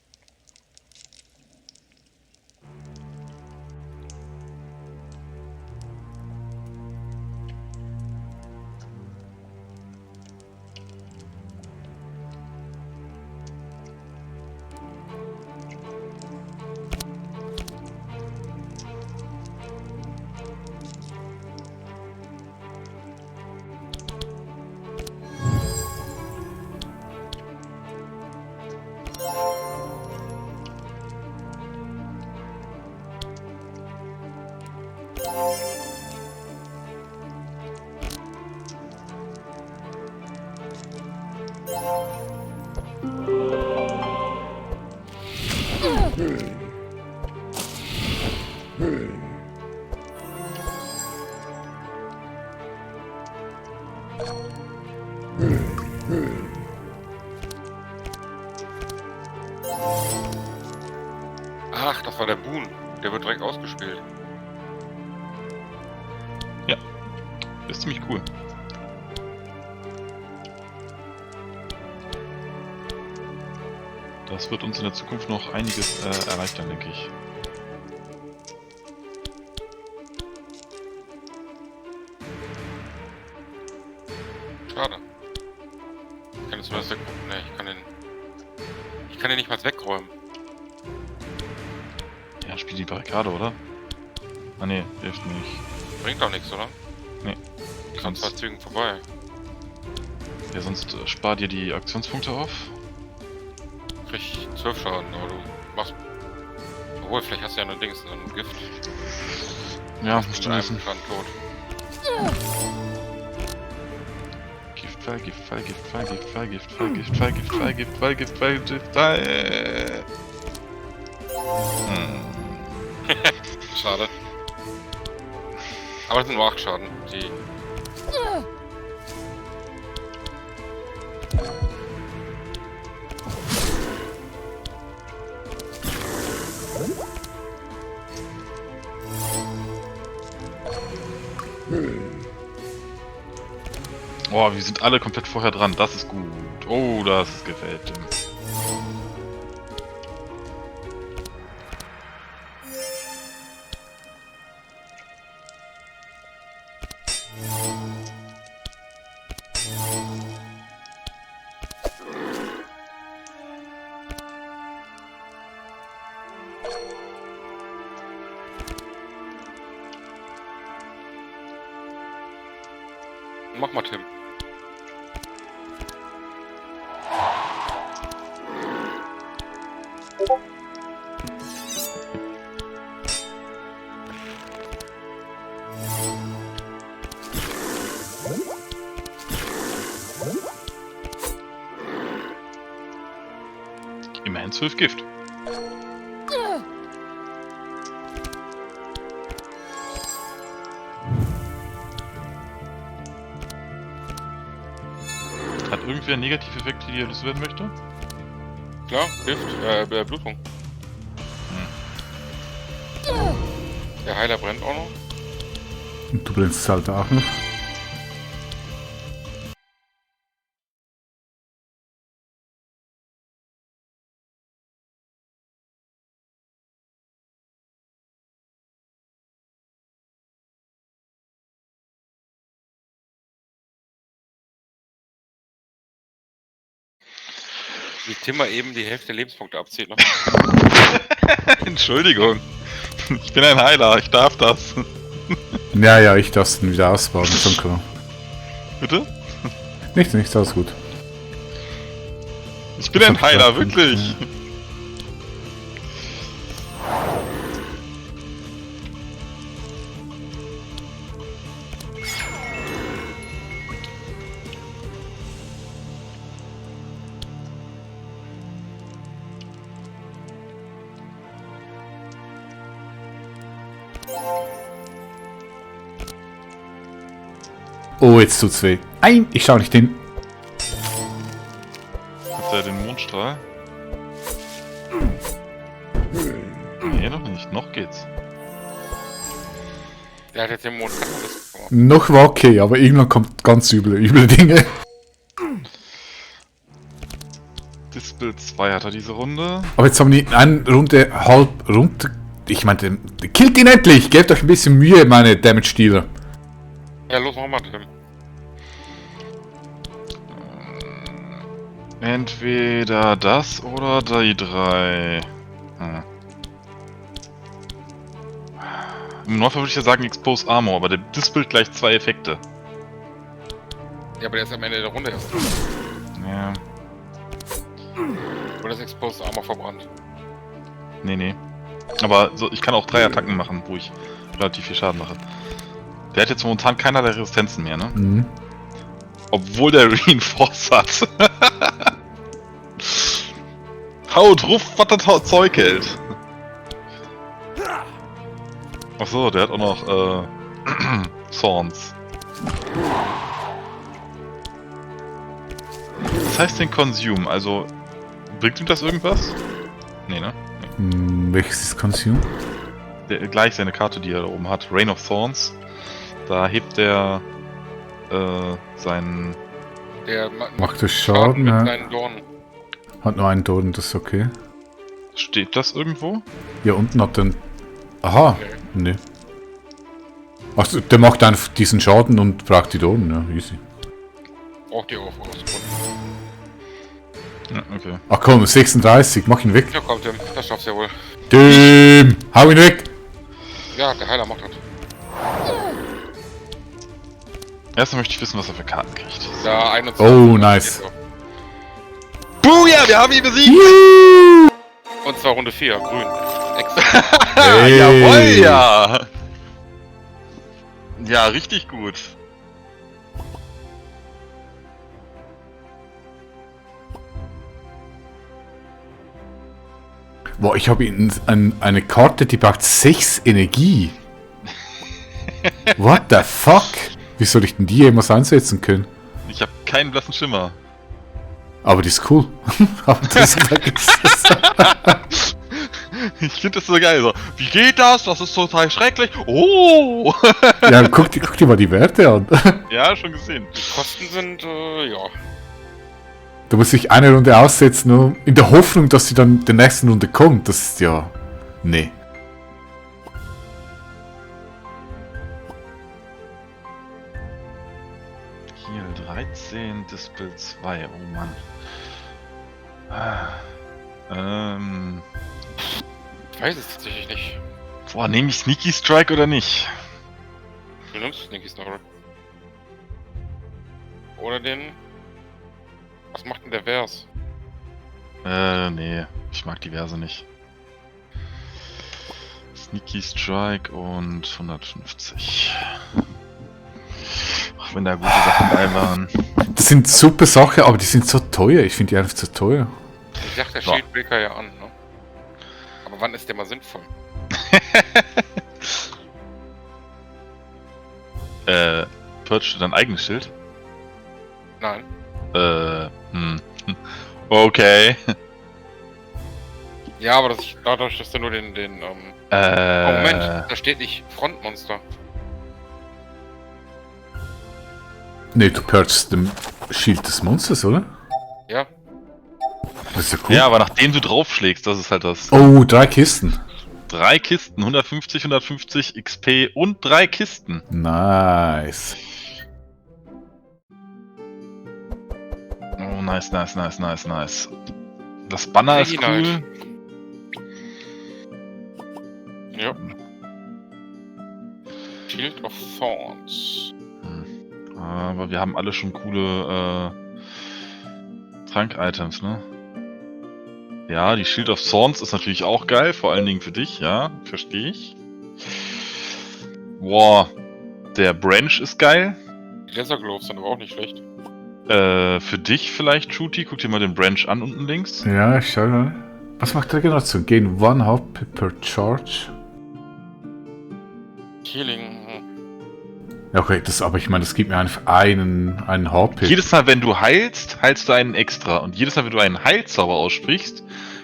Ach, das war der Boon. Der wird direkt ausgespielt. Ist ziemlich cool. Das wird uns in der Zukunft noch einiges erleichtern, denke ich. Schade. Ich kann jetzt nur das weg. Ne, ich kann den nicht mal wegräumen. Ja, spiel die Barrikade, oder? Ah ne, hilft nicht. Bringt doch nichts, oder? Nee. Ich kann 2 Zügen vorbei. Ja, sonst spar dir die Aktionspunkte auf. Krieg 12 Schaden, aber du machst. Obwohl, vielleicht hast du ja ein Dings, ein Gift. Ja, Ich musst bin du mit einem wissen. Schaden tot. Giftpfeil, Giftpfeil, Giftpfeil, Giftpfeil, Giftpfeil, Giftpfeil, Giftpfeil, Giftpfeil, Giftpfeil, Giftpfeil. Schade. Aber das sind nur 8 Schaden. Die. Oh, wir sind alle komplett vorher dran. Das ist gut. Oh, das gefällt dem. Mach mal, Tim. Immerhin 12 Gift. Hat irgendwer negative Effekte, die er loswerden möchte? Klar, Gift, Blutung. Der Heiler brennt auch noch. Und du brennst halt auch noch. Wie Tim mal eben die Hälfte der Lebenspunkte abzieht, ne? Entschuldigung. Ich bin ein Heiler, ich darf das. Ja, ja, ich darf es dann wieder ausbauen, schon klar. Bitte? Nichts, alles gut. Ich bin ein Heiler, wirklich. Oh, jetzt tut's weh. Nein, ich schau nicht hin. Hat er den Mondstrahl? Nee, noch nicht. Noch geht's. Der hat jetzt den Mond gemacht. Noch war okay, aber irgendwann kommt ganz üble Dinge. Dispel 2 hat er diese Runde. Aber jetzt haben die eine Runde halb runter... Ich meinte, killt ihn endlich! Gebt euch ein bisschen Mühe, meine Damage-Dealer. Ja, los, mach mal, Tim. Entweder das oder die 3. Im Normalfall würde ich ja sagen Expose Armor, aber der Dispel gleich 2 Effekte. Ja, aber der ist am Ende der Runde erst. Ja. Oder das Exposed Armor verbrannt. Nee. Aber so, ich kann auch 3 Attacken machen, wo ich relativ viel Schaden mache. Der hat jetzt momentan keinerlei Resistenzen mehr, ne? Mhm. Obwohl der Reinforce hat. Haut, ruft, was das Zeug hält. Achso, der hat auch noch, Thorns. Was heißt denn Consume? Also, bringt ihm das irgendwas? Nee, ne? Welches ist Consume? Gleich seine Karte, die er da oben hat. Rain of Thorns. Da hebt er, seinen... Der Macht das Schaden, mit ja. seinen Dornen. Hat nur einen Dorn, das ist okay. Steht das irgendwo? Hier unten hat den... Aha, nee. Ach, der macht einfach diesen Schaden und braucht die Dornen, ja, easy. Braucht die auch aus Grund. Ja, okay. Ach komm, 36, mach ihn weg. Ja, komm, Tim, das schaffst du ja wohl. Tim, hau ihn weg! Ja, der Heiler macht das. Erstmal möchte ich wissen, was er für Karten kriegt. Ja, 21. Oh, nice. Booyah, wir haben ihn besiegt! Und zwar Runde 4, grün. Extra. Hey. Jawohl, ja! Ja, richtig gut. Boah, ich habe eine Karte, die braucht 6 Energie. What the fuck? Wie soll ich denn die jemals einsetzen können? Ich habe keinen blassen Schimmer. Aber die ist cool. Aber das ist Ich finde das so geil. So, wie geht das? Das ist total schrecklich. Oh! Ja, guck dir mal die Werte an. Ja, schon gesehen. Die Kosten sind, ja. Du musst dich eine Runde aussetzen, nur in der Hoffnung, dass sie dann der nächsten Runde kommt. Das ist ja... Nee. Hier, 13, Dispel 2. Oh Mann. weiß es tatsächlich nicht. Boah, nehme ich Sneaky Strike oder nicht? Du nimmst Sneaky Strike. Oder den... Was macht denn der Vers? Nee. Ich mag diverse nicht. Sneaky Strike und 150. Auch wenn da gute Sachen bei waren. Das sind super Sachen, aber die sind so teuer. Ich finde die einfach zu teuer. Ich sag der Ja. Shieldbreaker ja an, ne? Aber wann ist der mal sinnvoll? Purge dein eigenes Schild? Nein. Okay. Ja, aber dadurch, dass der nur den oh, Moment, da steht nicht Frontmonster. Ne, du purchst den Schild des Monsters, oder? Ja. Das ist ja cool. Ja, aber nachdem du draufschlägst, das ist halt das. Oh, 3 Kisten. 3 Kisten, 150, 150 XP und 3 Kisten. Nice. Oh, nice, nice, nice, nice, nice. Das Banner ist cool. Ja. Shield of Thorns. Aber wir haben alle schon coole Trank-Items, ne? Ja, die Shield of Thorns ist natürlich auch geil, vor allen Dingen für dich, ja, verstehe ich. Boah, der Branch ist geil. Die Laser Gloves sind aber auch nicht schlecht. Für dich vielleicht, Shooty, guck dir mal den Branch an unten links. Ja, ich schau mal. Was macht Regeneration? Gain 1 HP per Charge. Healing. Ja, okay, aber ich meine, das gibt mir einfach einen HP. Jedes Mal, wenn du heilst, heilst du einen extra. Und jedes Mal, wenn du einen Heilzauber aussprichst,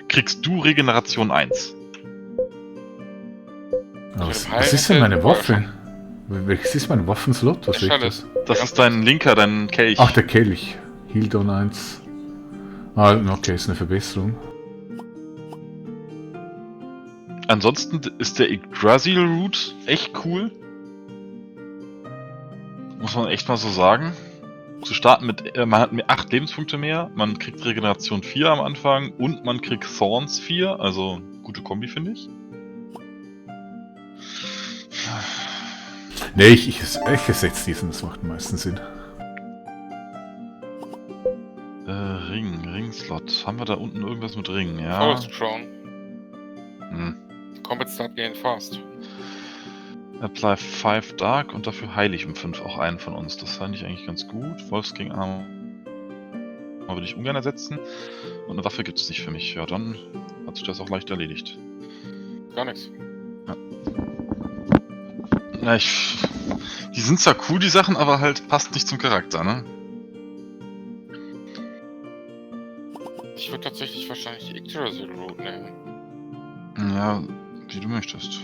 kriegst du Regeneration 1. Was ist denn meine Waffe? Welches ist mein Waffenslot? Was ist das? Das ist dein linker, dein Kelch. Ach, der Kelch. Heal Down 1. Ah, okay, ist eine Verbesserung. Ansonsten ist der Yggdrasil Root echt cool. Muss man echt mal so sagen. Zu starten mit, man hat 8 Lebenspunkte mehr, man kriegt Regeneration 4 am Anfang und man kriegt Thorns 4, also gute Kombi, finde ich. Nee, ich ersetze diesen, das macht am meisten Sinn. Ring-Slot. Haben wir da unten irgendwas mit Ringen? Ja. Forest Crown. Hm. Combat Start Gain Fast. Apply 5 Dark und dafür heile ich um 5 auch einen von uns. Das fand ich eigentlich ganz gut. Wolfsking Armor würde ich ungern ersetzen. Und eine Waffe gibt es nicht für mich. Ja, dann hat sich das auch leicht erledigt. Gar nichts. Ja, die sind zwar cool, die Sachen, aber halt passt nicht zum Charakter, ne? Ich würde tatsächlich wahrscheinlich Yggdrasil Root nehmen. Ja, wie du möchtest.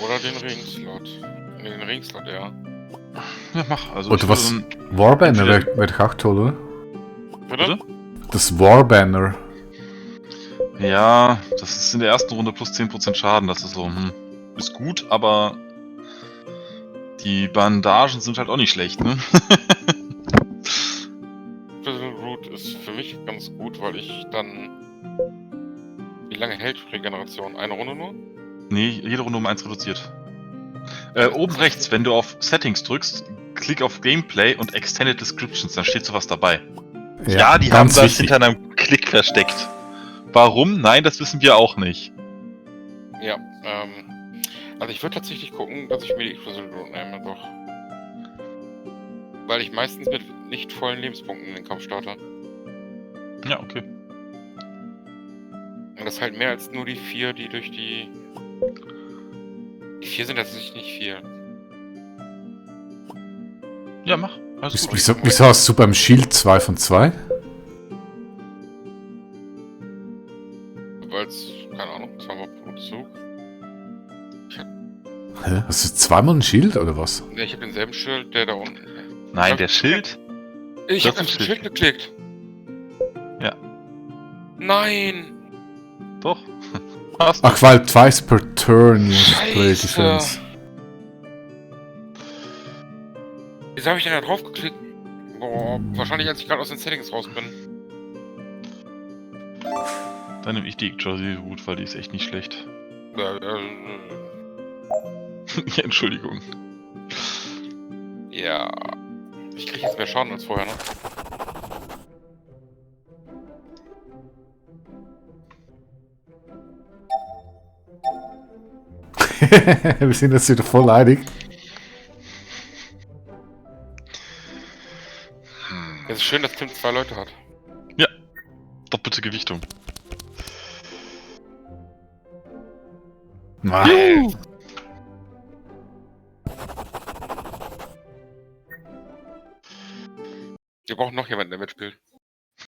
Oder den Ringslot. Ne, den Ringslot, ja. Ja, mach. Also Oder was? Warbanner wäre ich auch toll, oder? Bitte? Das Warbanner. Ja, das ist in der ersten Runde plus 10% Schaden. Das ist so, ist gut, aber die Bandagen sind halt auch nicht schlecht, ne? Yggdrasil Root ist für mich ganz gut, weil ich dann... Wie lange hält Regeneration? Eine Runde nur? Nee, jede Runde um 1 reduziert. Oben rechts, wenn du auf Settings drückst, klick auf Gameplay und Extended Descriptions, dann steht sowas dabei. Ja, die haben das hinter einem Klick versteckt. Warum? Nein, das wissen wir auch nicht. Ja, also ich würde tatsächlich gucken, dass ich mir die Yggdrasil Root nehme, doch. Weil ich meistens mit nicht vollen Lebenspunkten in den Kampf starte. Ja, okay. Und das ist halt mehr als nur die 4, die durch die... Die 4 sind tatsächlich nicht viel. Ja, mach. Alles gut. Wieso hast du beim Shield 2 von 2? Weil es, keine Ahnung, zweimal pro Zug. Hä? Hast du zweimal ein Shield oder was? Ne, ich habe denselben Schild, der da unten. Nein, der Schild? Ich Das habe auf ist das Schild geklickt. Ja. Nein! Doch. Hast du. Ach, weil twice per turn you play Scheiße. defense. Wieso habe ich denn da drauf geklickt? Boah, wahrscheinlich als ich gerade aus den Settings raus bin. Dann nehme ich die Josie Root, weil die ist echt nicht schlecht. Ja, Entschuldigung. Ja. Ich krieg jetzt mehr Schaden als vorher, ne? Wir sind jetzt wieder voll einig. Es ist schön, dass Tim 2 Leute hat. Ja. Doppelte Gewichtung. Juhu. Wir brauchen noch jemanden, der mitspielt.